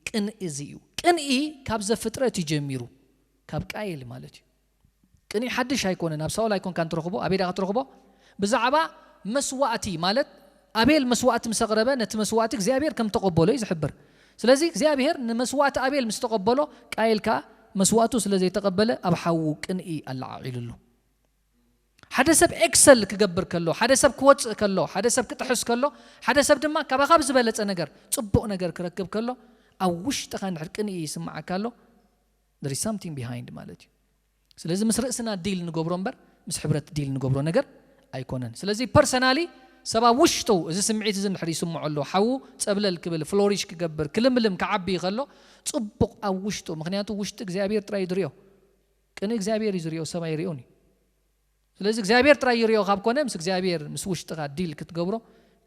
ቅንኢ እዚ እዩ። ቅንኢ ካብ ዘፍጥረት እዩ ጀሚሩ፣ ካብ ቃየል ማለት እዩ። ቅንኢ ሓድሽ ኣይኮነን። ኣብ ሳኦል ኣይኮንካን ትረኽቦ፣ ኣበይ ዳኣ ትረኽቦ? ብዛዕባ መስዋእቲ ማለት ኣቤል መስዋእቲ ምስ ኣቕረበ ነቲ መስዋእቲ እግዚኣብሔር ከም ተቐበሎ እዩ ዝሕብር። ስለዚ እግዚኣብሔር ንመስዋእቲ ኣቤል ምስ ተቐበሎ ቃየል ከኣ መስዋእቱ ስለ ዘይተቐበለ ኣብ ሓዉ ቅንኢ ኣለዓዒሉሉ። ሓደ ሰብ ኤክሰል ክገብር ከሎ፣ ሓደ ሰብ ክወጽእ ከሎ፣ ሓደ ሰብ ክጥሕስ ከሎ፣ ሓደ ሰብ ድማ ካባኻ ብዝበለጸ ነገር ጽቡቕ ነገር ክረክብ ከሎ ኣብ ውሽጥኻ እንድሕር ቅንኢ ይስምዓካ ኣሎ there is something behind ማለት እዩ። ስለዚ ምስ ርእስና ዲል ንገብሮ እምበር ምስ ሕብረት ዲል ንገብሮ ነገር ኣይኮነን። ስለዚ ፐርሰናሊ ሰብ ኣብ ውሽጡ እዚ ስምዒት እዚ እንድሕር ይስምዖ ኣሎ ሓዉ ጸብለል ክብል ፍሎሪሽ ክገብር ክልምልም ክዓቢ ከሎ ጽቡቕ ኣብ ውሽጡ ምክንያቱ ውሽጢ እግዚኣብሔር ጥራይ እዩ ዝሪኦ። ቅንኢ እግዚኣብሔር እዩ ዝሪኦ ሰብ ኣይሪኦን እዩ። ስለዚ እግዚኣብሔር ጥራይ ይሪኦ ካብ ኮነ ምስ እግዚኣብሔር ምስ ውሽጥኻ ዲል ክትገብሮ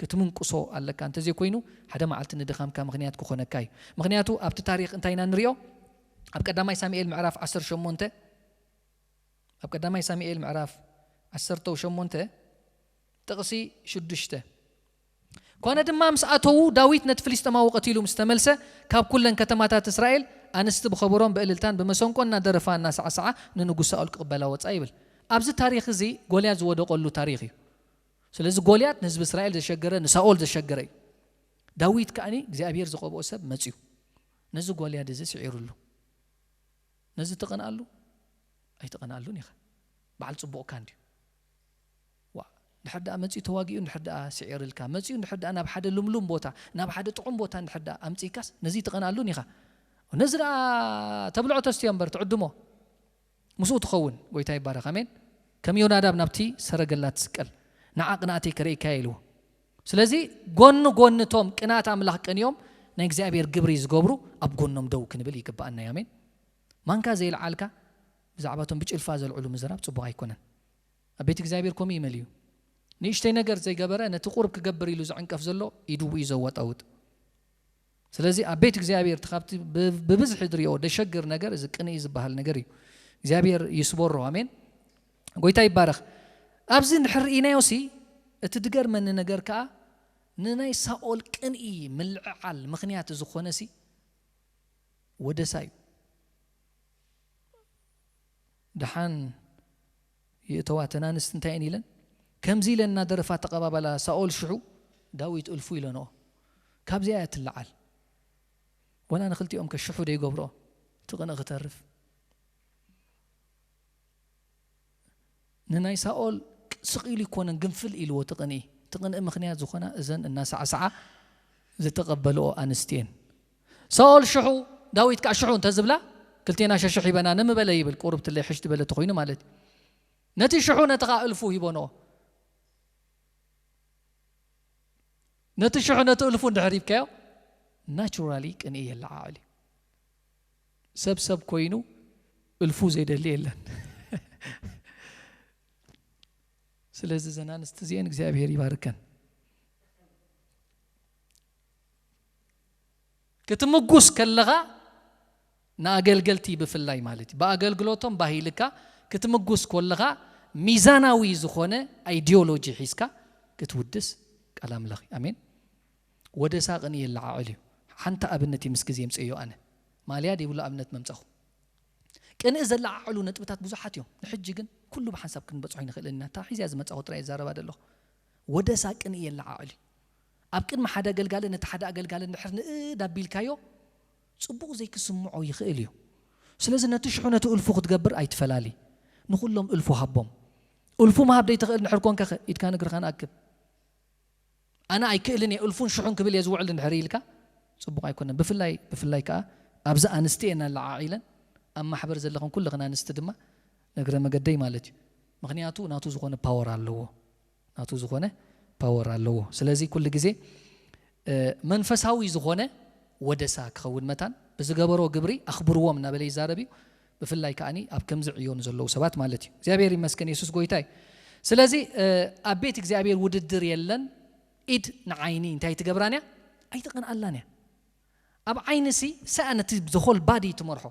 ክትምንቅሶ ኣለካ። እንተዘይኮይኑ ሓደ መዓልቲ ንድኻምካ ምኽንያት ክኾነካ እዩ። ምኽንያቱ ኣብቲ ታሪኽ እንታይ ኢና ንሪኦ? ኣብ ቀዳማይ ሳሙኤል ምዕራፍ ዓሰርተ ሸሞንተ ኣብ ቀዳማይ ሳሙኤል ምዕራፍ ዓሰርተ ሸሞንተ ጥቕሲ ሽዱሽተ ኮነ ድማ ምስ ኣተዉ ዳዊት ነቲ ፍልስጤማዊ ቀቲሉ ምስ ተመልሰ ካብ ኩለን ከተማታት እስራኤል ኣንስቲ ብኸበሮን ብእልልታን ብመሰንቆ እናደረፋ እናሳዕሳዓ ንንጉስ ሳኦል ክቕበላ ወፃ ይብል። ኣብዚ ታሪኽ እዚ ጎልያት ዝወደቐሉ ታሪኽ እዩ። ስለዚ ጎልያት ንህዝቢ እስራኤል ዘሸገረ ንሳኦል ዘሸገረ እዩ። ዳዊት ከዓኒ እግዚኣብሔር ዝቐብኦ ሰብ መፅዩ ነዚ ጎልያት እዚ ስዒሩሉ። ነዚ ትቐንኣሉ ኣይትቐንኣሉን ኢኻ። በዓል ፅቡቕካ እንድዩ። ዋ ድሕር ደኣ መፅኡ ተዋጊኡ እንድሕር ደኣ ስዒርልካ መፅኡ እንድሕር ደኣ ናብ ሓደ ልምሉም ቦታ ናብ ሓደ ጥዑም ቦታ እንድሕር ደኣ ኣምፅእካስ ነዚ ትቐንኣሉን ኢኻ። ነዚ ደኣ ተብልዖ ተስትዮ እምበር ትዕድሞ ምስኡ ትኸውን። ጎይታ ይባረኽ ኣሜን። ከም ዮናዳብ ናብቲ ሰረገላ ትስቀል ንዓ ቅንኣተይ ከርእየካ እየ ኢልዎ። ስለዚ ጎኒ ጎኒ እቶም ቅንኣት ኣምላኽ ቀንዮም ናይ እግዚኣብሔር ግብሪ ዝገብሩ ኣብ ጎኖም ደው ክንብል ይግብኣና እዩ። ኣሜን። ማንካ ዘየልዓልካ ብዛዕባ እቶም ብጭልፋ ዘልዕሉ ምዝራብ ፅቡቕ ኣይኮነን። ኣብ ቤት እግዚኣብሔር ከምኡ ይመል እዩ። ንእሽተይ ነገር ዘይገበረ ነቲ ቁርብ ክገብር ኢሉ ዝዕንቀፍ ዘሎ ኢዱ እዩ ዘወጣውጥ። ስለዚ ኣብ ቤት እግዚኣብሔር እቲ ካብቲ ብ- ብብዝሒ ድሪኦ ደሸግር ነገር እዚ ቅንኢ ዝበሃል ነገር እዩ። እግዚኣብሔር ይስበሮ። ኣሜን። ጎይታ ይባረኽ። ኣብዚ እንድሕር ርኢናዮ ሲ እቲ ድገርመኒ ነገር ከዓ ንናይ ሳኦል ቅንኢ ምልዕዓል ምኽንያት ዝኾነ ሲ ወደሳ እዩ። ደሓን ይእተዋ ተናንስቲ እንታይ እየን ኢለን ከምዚ ኢለን እናደረፋ ተቐባበላ። ሳኦል ሽሑ ዳዊት እልፉ ኢለንኦ። ካብዚኣ እያ ትለዓል። ወላ ንክልቲኦም ከ ሽሑ ደይገብሮ ትቕንእ ክተርፍ ንናይ ሳኦል ስቕ ኢሉ ይኮነን ግንፍል ኢልዎ ትቕንኢ እቲ ቅንኢ ምኽንያት ዝኾና እዘን እናሳዕሳዓ ዝተቐበልኦ ኣንስቲ እየን። ሳኦል ሽሑ፣ ዳዊት ከዓ ሽሑ እንተዝብላ፣ ክልቴና ሸሽሕ ይበና ንምበለ ይብል። ቁርብትለይ ሕሽ ዝበለ ተኾይኑ ማለት እዩ። ነቲ ሽሑ ነቲ ከዓ እልፉ ሂቦንኦ። ነቲ ሽሑ ነቲ እልፉ እንድሕር ሂብካዮ፣ ናቹራሊ ቅንኢ የለዓዕል እዩ። ሰብ ሰብ ኮይኑ እልፉ ዘይደሊ የለን። ስለዚ እዘን ኣንስቲ እዚአን እግዚኣብሔር ይባርከን። ክትምጉስ ከለኻ ንኣገልገልቲ ብፍላይ ማለት እዩ። ብኣገልግሎቶም ባሂልካ ክትምጉስ ከለኻ ሚዛናዊ ዝኾነ ኣይዲዮሎጂ ሒዝካ ክትውድስ ቃል ኣምላኽ እዩ። ኣሜን። ወደሳ ቅንኢ የለዓዕል እዩ። ሓንቲ ኣብነት እዩ ምስ ግዜ የምፅእዮ ኣነ። ማልያ ዘይብሉ ኣብነት መምፀኹ። ቅንኢ ዘለዓዕሉ ነጥብታት ብዙሓት እዮም። ንሕጂ ግን ኩሉ ብሓንሳብ ክንበፅሖ ይንኽእል ኢና። እታ ሒዝያ ዝመፃኹ ጥራይ ይዛረባ ዘለኹ። ወደሳ ቅንኢ የለዓዕል እዩ። ኣብ ቅድሚ ሓደ ኣገልጋሊ ነቲ ሓደ ኣገልጋሊ እንድሕር ንእድ ኣቢልካዮ፣ ጽቡቕ ዘይክስምዖ ይኽእል እዩ። ስለዚ ነቲ ሽሑ ነቲ እልፉ ክትገብር ኣይትፈላሊ። ንኹሎም እልፉ ሃቦም። እልፉ ምሃብ ዘይትኽእል እንድሕር ኮንካ ኸ፣ ኢድካን እግርኻን ኣክብ። ኣነ ኣይክእልን እየ፣ እልፉን ሽሑን ክብል እየ ዝውዕል እንድሕር ኢልካ፣ ጽቡቕ ኣይኮነን። ብፍላይ፣ ብፍላይ ከኣ ኣብዚ ኣንስቲ እየን ኣለዓዒለን፣ ኣብ ማሕበር ዘለኽን ኩልኽን ኣንስቲ ድማ፣ ንእግረ መገደይ ማለት እዩ። ምኽንያቱ ናቱ ዝኾነ ፓወር ኣለዎ። ናቱ ዝኾነ ፓወር ኣለዎ። ስለዚ ኩሉ ግዜ፣ እ፣ መንፈሳዊ ዝኾነ ወደሳ ክኸውን መታን፣ ብዝገበሮ ግብሪ ኣኽብርዎም እናበለ ይዛረብ እዩ። ብፍላይ ከኣኒ ኣብ ከምዚ ዕዮ ንዘለዉ ሰባት ማለት እዩ። እግዚኣብሔር ይመስገን፣ የሱስ ጎይታ እዩ። ስለዚ፣ እ፣ ኣብ ቤት እግዚኣብሔር ውድድር የለን። ኢድ ንዓይኒ እንታይ ትገብራን እያ? ኣይትቐንኣላን እያ። ኣብ ዓይኒ ሲ ሰኣ ነቲ the whole body ትመርሖ።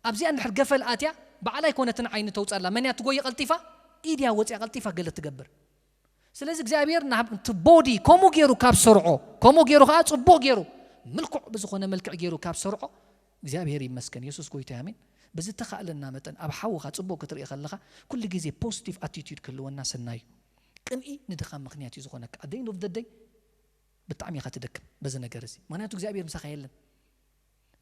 ኣብዚኣ እንድሕር ገፈል ኣትያ፣ ባዕላ ኣይኮነትን ዓይኒ ተውጻላ። መን እያ ትጎይ ቀልጢፋ? ኢድ እያ ወጽያ ቀልጢፋ ገለ ትገብር። ስለዚ እግዚኣብሔር ናብ እቲ ቦዲ ከምኡ ገይሩ ካብ ሰርዖ፣ ከምኡ ገይሩ ከዓ ጽቡቕ ገይሩ፣ ምልኩዕ ብዝኾነ መልክዕ ገይሩ ካብ ሰርዖ፣ እግዚኣብሔር ይመስገን። የሱስ ጎይታ እዩ፣ ኣሜን። ብዝተኻእለና መጠን ኣብ ሓውኻ ጽቡቕ ክትርኢ ከለኻ፣ ኩሉ ግዜ ፖዚቲቭ ኣቲቲዩድ ክህልወና ሰናይ እዩ። ቅንኢ ንድኻም ምኽንያት እዩ ዝኾነካ። At the end of the day፣ ብጣዕሚ ኢኻ ትደክም በዚ ነገር እዚ። ምኽንያቱ እግዚኣብሔር ምሳኻ የለን።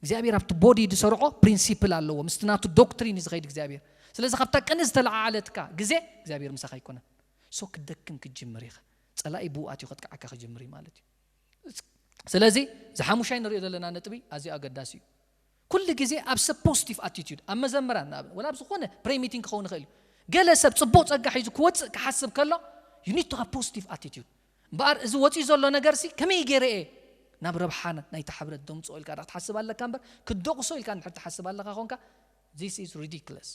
እግዚኣብሔር ኣብቲ ቦዲ ዝሰርዖ ፕሪንሲፕል ኣለዎ። ምስቲ ናቱ ዶክትሪን እዩ ዝኸይድ እግዚኣብሔር። ስለዚ ካብታ ቅንኢ ዝተለዓዓለትካ ግዜ እግዚኣብሔር ምሳኻ ኣይኮነን። ሶ ክደክም ክትጅምር ኢኻ። ጸላኢ ብኡ ኣትዩ ከጥቅዓካ ክጅምር እዩ ማለት እዩ። ስለዚ እዚ ሓሙሻይ ንሪኦ ዘለና ነጥቢ ኣዝዩ ኣገዳሲ እዩ። ኩሉ ግዜ ኣብ ሰብ ፖዚቲቭ ኣቲቲዩድ፣ ኣብ መዘምራን ንኣብነት፣ ወላ ኣብ ዝኾነ ፕሬ ሚቲንግ ክኸውን ይኽእል እዩ። ገለ ሰብ ጽቡቕ ጸጋ ሒዙ ክወጽእ ክሓስብ ከሎ፣ you need to have positive attitude። እምበኣር እዚ ወጺኡ ዘሎ ነገርሲ ከመይ ገይረ እየ ናብ ረብሓ ናይታ ሕብረት ደምጽኦ ኢልካ ዳ ክትሓስብ ኣለካ እምበር፣ ክትደቑሶ ኢልካ እንድሕር ትሓስብ ኣለኻ ኾንካ፣ this is ridiculous።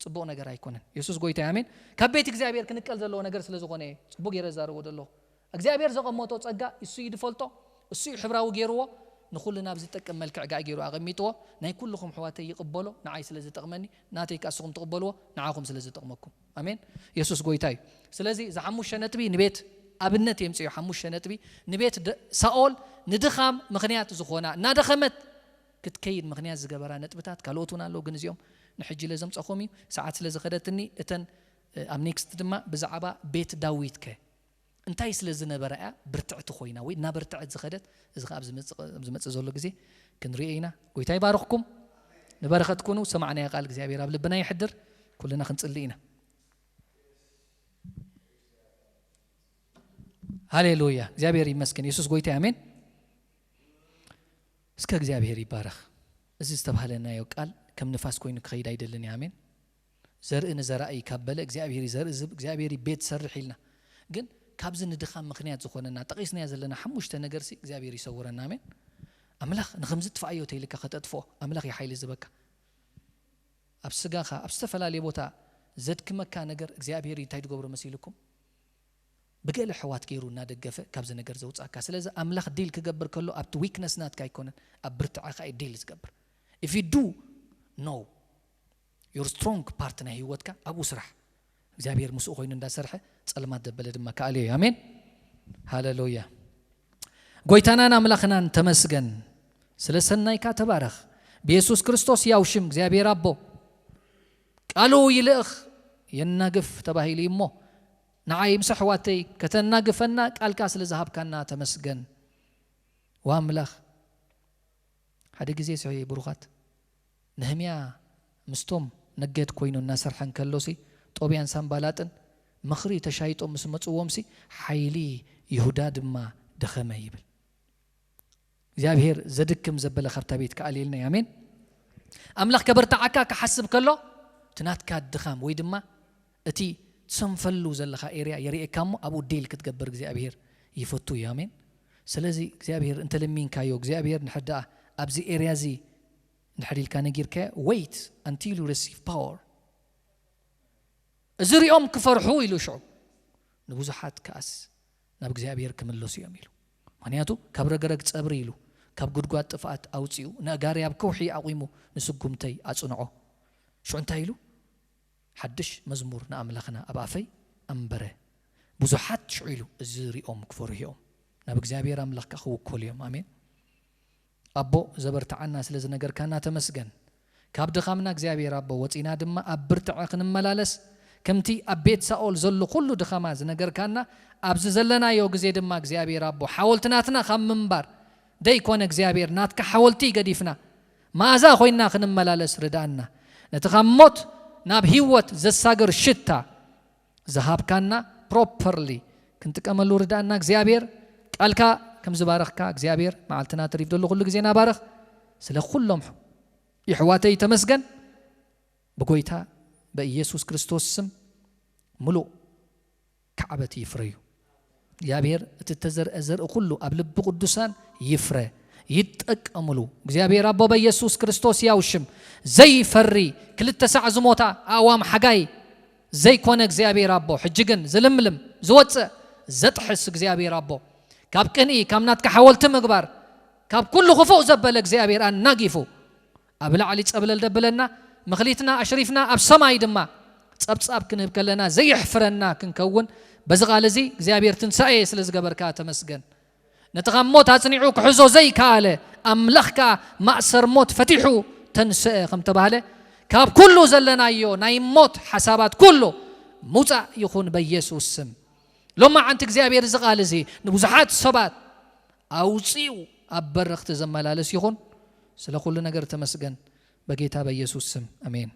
ጽቡቕ ነገር ኣይኮነን። የሱስ ጎይታ እዩ፣ ኣሜን። ካብ ቤት እግዚኣብሔር ክንቀል ዘለዎ ነገር ስለ ዝኾነ እየ ጽቡቕ ገይረ ዛረቦ ዘለኹ። እግዚኣብሔር ዘቐመጦ ጸጋ እሱ እዩ ዝፈልጦ፣ እሱ እዩ ሕብራዊ ገይርዎ፣ ንኹልና ብዝጠቅም መልክዕ ጋእ ገይሩ ኣቐሚጥዎ። ናይ ኩልኹም ኣሕዋተይ ይቕበሎ፣ ንዓይ ስለ ዝጠቕመኒ፣ ናተይ ከኣ ንስኹም ትቕበልዎ፣ ንዓኹም ስለ ዝጠቕመኩም። ኣሜን። የሱስ ጎይታ እዩ። ስለዚ እዚ ሓሙሽተ ነጥቢ ንቤት ኣብነት የምጽዮ። ሓሙሽተ ነጥቢ ንቤት ደ-፣ ሳኦል ንድኻም ምኽንያት ዝኾና፣ እናደኸመት ክትከይድ ምኽንያት ዝገበራ ነጥብታት ካልኦት እውን ኣለዉ፣ ግን እዚኦም ንሕጂ ኢለ ዘምጸኹም እዩ። ሰዓት ስለ ዝኸደትኒ እተን፣ እ፣ ኣብ ኔክስት ድማ ብዛዕባ ቤት ዳዊት ከ እንታይ ስለ ዝነበረ እያ ብርትዕቲ ኮይና ወይ እናበርትዐት ዝኸደት? እዚ ከኣ ኣብ ዝመጽእ፣ ኣብ ዝመጽእ ዘሎ ግዜ ክንሪኦ ኢና። ጎይታ ይባርኽኩም። ንበረኸት ኩኑ። ሰማዕናዮ ቃል እግዚኣብሔር ኣብ ልብና ይሕድር። ኩልና ክንጽሊ ኢና። ሃሌሉያ። እግዚኣብሔር ይመስገን። የሱስ ጎይታ እዩ። ኣሜን። እስከ እግዚኣብሔር ይባረኽ። እዚ ዝተባህለናዮ ቃል ከም ንፋስ ኮይኑ ክኸይድ ኣይደልን እዩ። ኣሜን። ዘርኢ ንዘራኢ ካብ በለ እግዚኣብሔር እዩ ዘርኢ ዝህብ፣ እግዚኣብሔር እዩ ቤት ሰርሕ ኢልና። ግን ካብዚ ንድኻም ምኽንያት ዝኾነና ጠቒስናዮ ዘለና ሓሙሽተ ነገርሲ እግዚኣብሔር ይሰውረና። ኣሜን። ኣምላኽ ንኸምዚ ጥፍኣዮ ተይልካ ከተጥፍኦ ኣምላኽ እዩ ሓይሊ ዝህበካ። ኣብ ስጋኻ ኣብ ዝተፈላለየ ቦታ ዘድክመካ ነገር እግዚኣብሔር እዩ እንታይ ዝገብሮ መሲልኩም? ብገለ ኣሕዋት ገይሩ እናደገፈ ካብዚ ነገር ዘውጻእካ። ስለዚ ኣምላኽ ዲል ክገብር ከሎ ኣብቲ ዊክነስ ናትካ ኣይኮነን፣ ኣብ ብርትዐኻ እዩ ዲል ዝገብር። If you do know your strong part ናይ ህይወትካ ኣብኡ ስራሕ። እግዚኣብሔር ምስኡ ኮይኑ እንዳሰርሐ ጸልማት ዘበለ ድማ ከኣልዮ እዩ። ኣሜን። ሃሌሉያ። ጎይታናን ኣምላኽናን ተመስገን። ስለ ሰናይካ ተባረኽ። ብየሱስ ክርስቶስ ያው ሽም እግዚኣብሔር ኣቦ ቃሉ ይልእኽ የናግፍ ተባሂሉ እዩ እሞ፣ ንዓይ ምስ ኣሕዋተይ ከተናግፈና ቃልካ ስለ ዝሃብካና ተመስገን። ወኣምላኽ፣ ሓደ ግዜ ስዒ ብሩኻት፣ ነህምያ ምስቶም ነገድ ኮይኑ እናሰርሐ እንከሎሲ፣ ጦብያን ሳምባላጥን ምኽሪ ተሻይጦም ምስ መጽዎም ሲ ሓይሊ ይሁዳ ድማ ደኸመ ይብል። እግዚኣብሔር ዘድክም ዘበለ ካብታ ቤት ክኣልየልና እዩ። ኣሜን። ኣምላኽ ከበርትዓካ ክሓስብ ከሎ እቲ ናትካ ድኻም ወይ ድማ እቲ ትሰንፈሉ ዘለኻ ኤርያ የርእየካ እሞ ኣብኡ ዴል ክትገብር እግዚኣብሔር ይፈቱ እዩ። ኣሜን። ስለዚ እግዚኣብሔር እንተለሚንካዮ እግዚኣብሔር ንሕር ደኣ ኣብዚ ኤርያ እዚ እንድሕር ኢልካ ነጊርካዮ wait until you receive power። እዚ ሪኦም ክፈርሑ ኢሉ ሽዑ ንብዙሓት ከኣስ ናብ እግዚኣብሔር ክምለሱ እዮም ኢሉ። ምክንያቱ ካብ ረግረግ ጸብሪ ኢሉ ካብ ጉድጓድ ጥፍኣት ኣውጺኡ ንኣጋሪ ኣብ ከውሒ ኣቑሙ ንስጉምተይ ኣጽንዖ። ሽዑ እንታይ ኢሉ? ሓድሽ መዝሙር ንኣምላኽና ኣብ ኣፈይ ኣንበረ። ብዙሓት ሽዑ ኢሉ እዚ ሪኦም ክፈርሑ እዮም ናብ እግዚኣብሔር ኣምላኽካ ክውከሉ እዮም። ኣሜን። ኣቦ ዘበርትዓና ስለ ዝነገርካና ተመስገን። ካብ ድኻምና እግዚኣብሔር ኣቦ ወፂና ድማ ኣብ ብርትዐ ክንመላለስ ከምቲ ኣብ ቤት ሳኦል ዘሎ ኩሉ ድኻማ ዝነገርካና ኣብዚ ዘለናዮ ግዜ ድማ እግዚኣብሔር ኣቦ ሓወልቲ ናትና ካብ ምንባር ደይኮነ እግዚኣብሔር ናትካ ሓወልቲ ገዲፍና መኣዛ ኮይና ክንመላለስ ርዳእና። ነቲ ካብ ሞት ናብ ህይወት ዘሳግር ሽታ ዝሃብካና ፕሮፐርሊ ክንጥቀመሉ ርዳእና እግዚኣብሔር። ቃልካ ከም ዝባረኽካ እግዚኣብሔር መዓልትና ተሪፍ ዘሎ ኩሉ ግዜ ናባረኽ። ስለ ኩሎም ይሕዋተይ ተመስገን። ብጎይታ በኢየሱስ ክርስቶስ ስም ምሉእ ካዕበት ይፍረዩ። እግዚኣብሔር እቲ እተዘርአ ዘርኢ ኩሉ ኣብ ልቢ ቅዱሳን ይፍረ፣ ይጠቀምሉ። እግዚኣብሔር ኣቦ በኢየሱስ ክርስቶስ ያው ሽም ዘይፈሪ ክልተ ሳዕ ዝሞታ ኣእዋም ሓጋይ ዘይኮነ እግዚኣብሔር ኣቦ ሕጂ ግን ዝልምልም ዝወፅእ ዘጥሕስ እግዚኣብሔር ኣቦ ካብ ቅንኢ ካብ ናትካ ሓወልቲ ምግባር ካብ ኩሉ ክፉእ ዘበለ እግዚኣብሔር ኣናጊፉ ኣብ ላዕሊ ጸብለል ደብለና ምኽሊትና ኣሽሪፍና ኣብ ሰማይ ድማ ጸብጻብ ክንህብ ከለና ዘየሕፍረና ክንከውን በዚ ቃል እዚ እግዚኣብሔር ትንሳኤ ስለ ዝገበርካ ተመስገን። ነቲ ካብ ሞት ኣጽኒዑ ክሕዞ ዘይከኣለ ኣምላኽ ከኣ ማእሰር ሞት ፈቲሑ ተንስአ ከም ተባህለ ካብ ኩሉ ዘለናዮ ናይ ሞት ሓሳባት ኩሉ ምውጻእ ይኹን በኢየሱስ ስም። ሎማዓንቲ እግዚኣብሔር እዚ ቃል እዚ ንብዙሓት ሰባት ኣውጺኡ ኣብ በረኽቲ ዘመላለስ ይኹን። ስለ ኩሉ ነገር ተመስገን በጌታ በኢየሱስ ስም ኣሜን።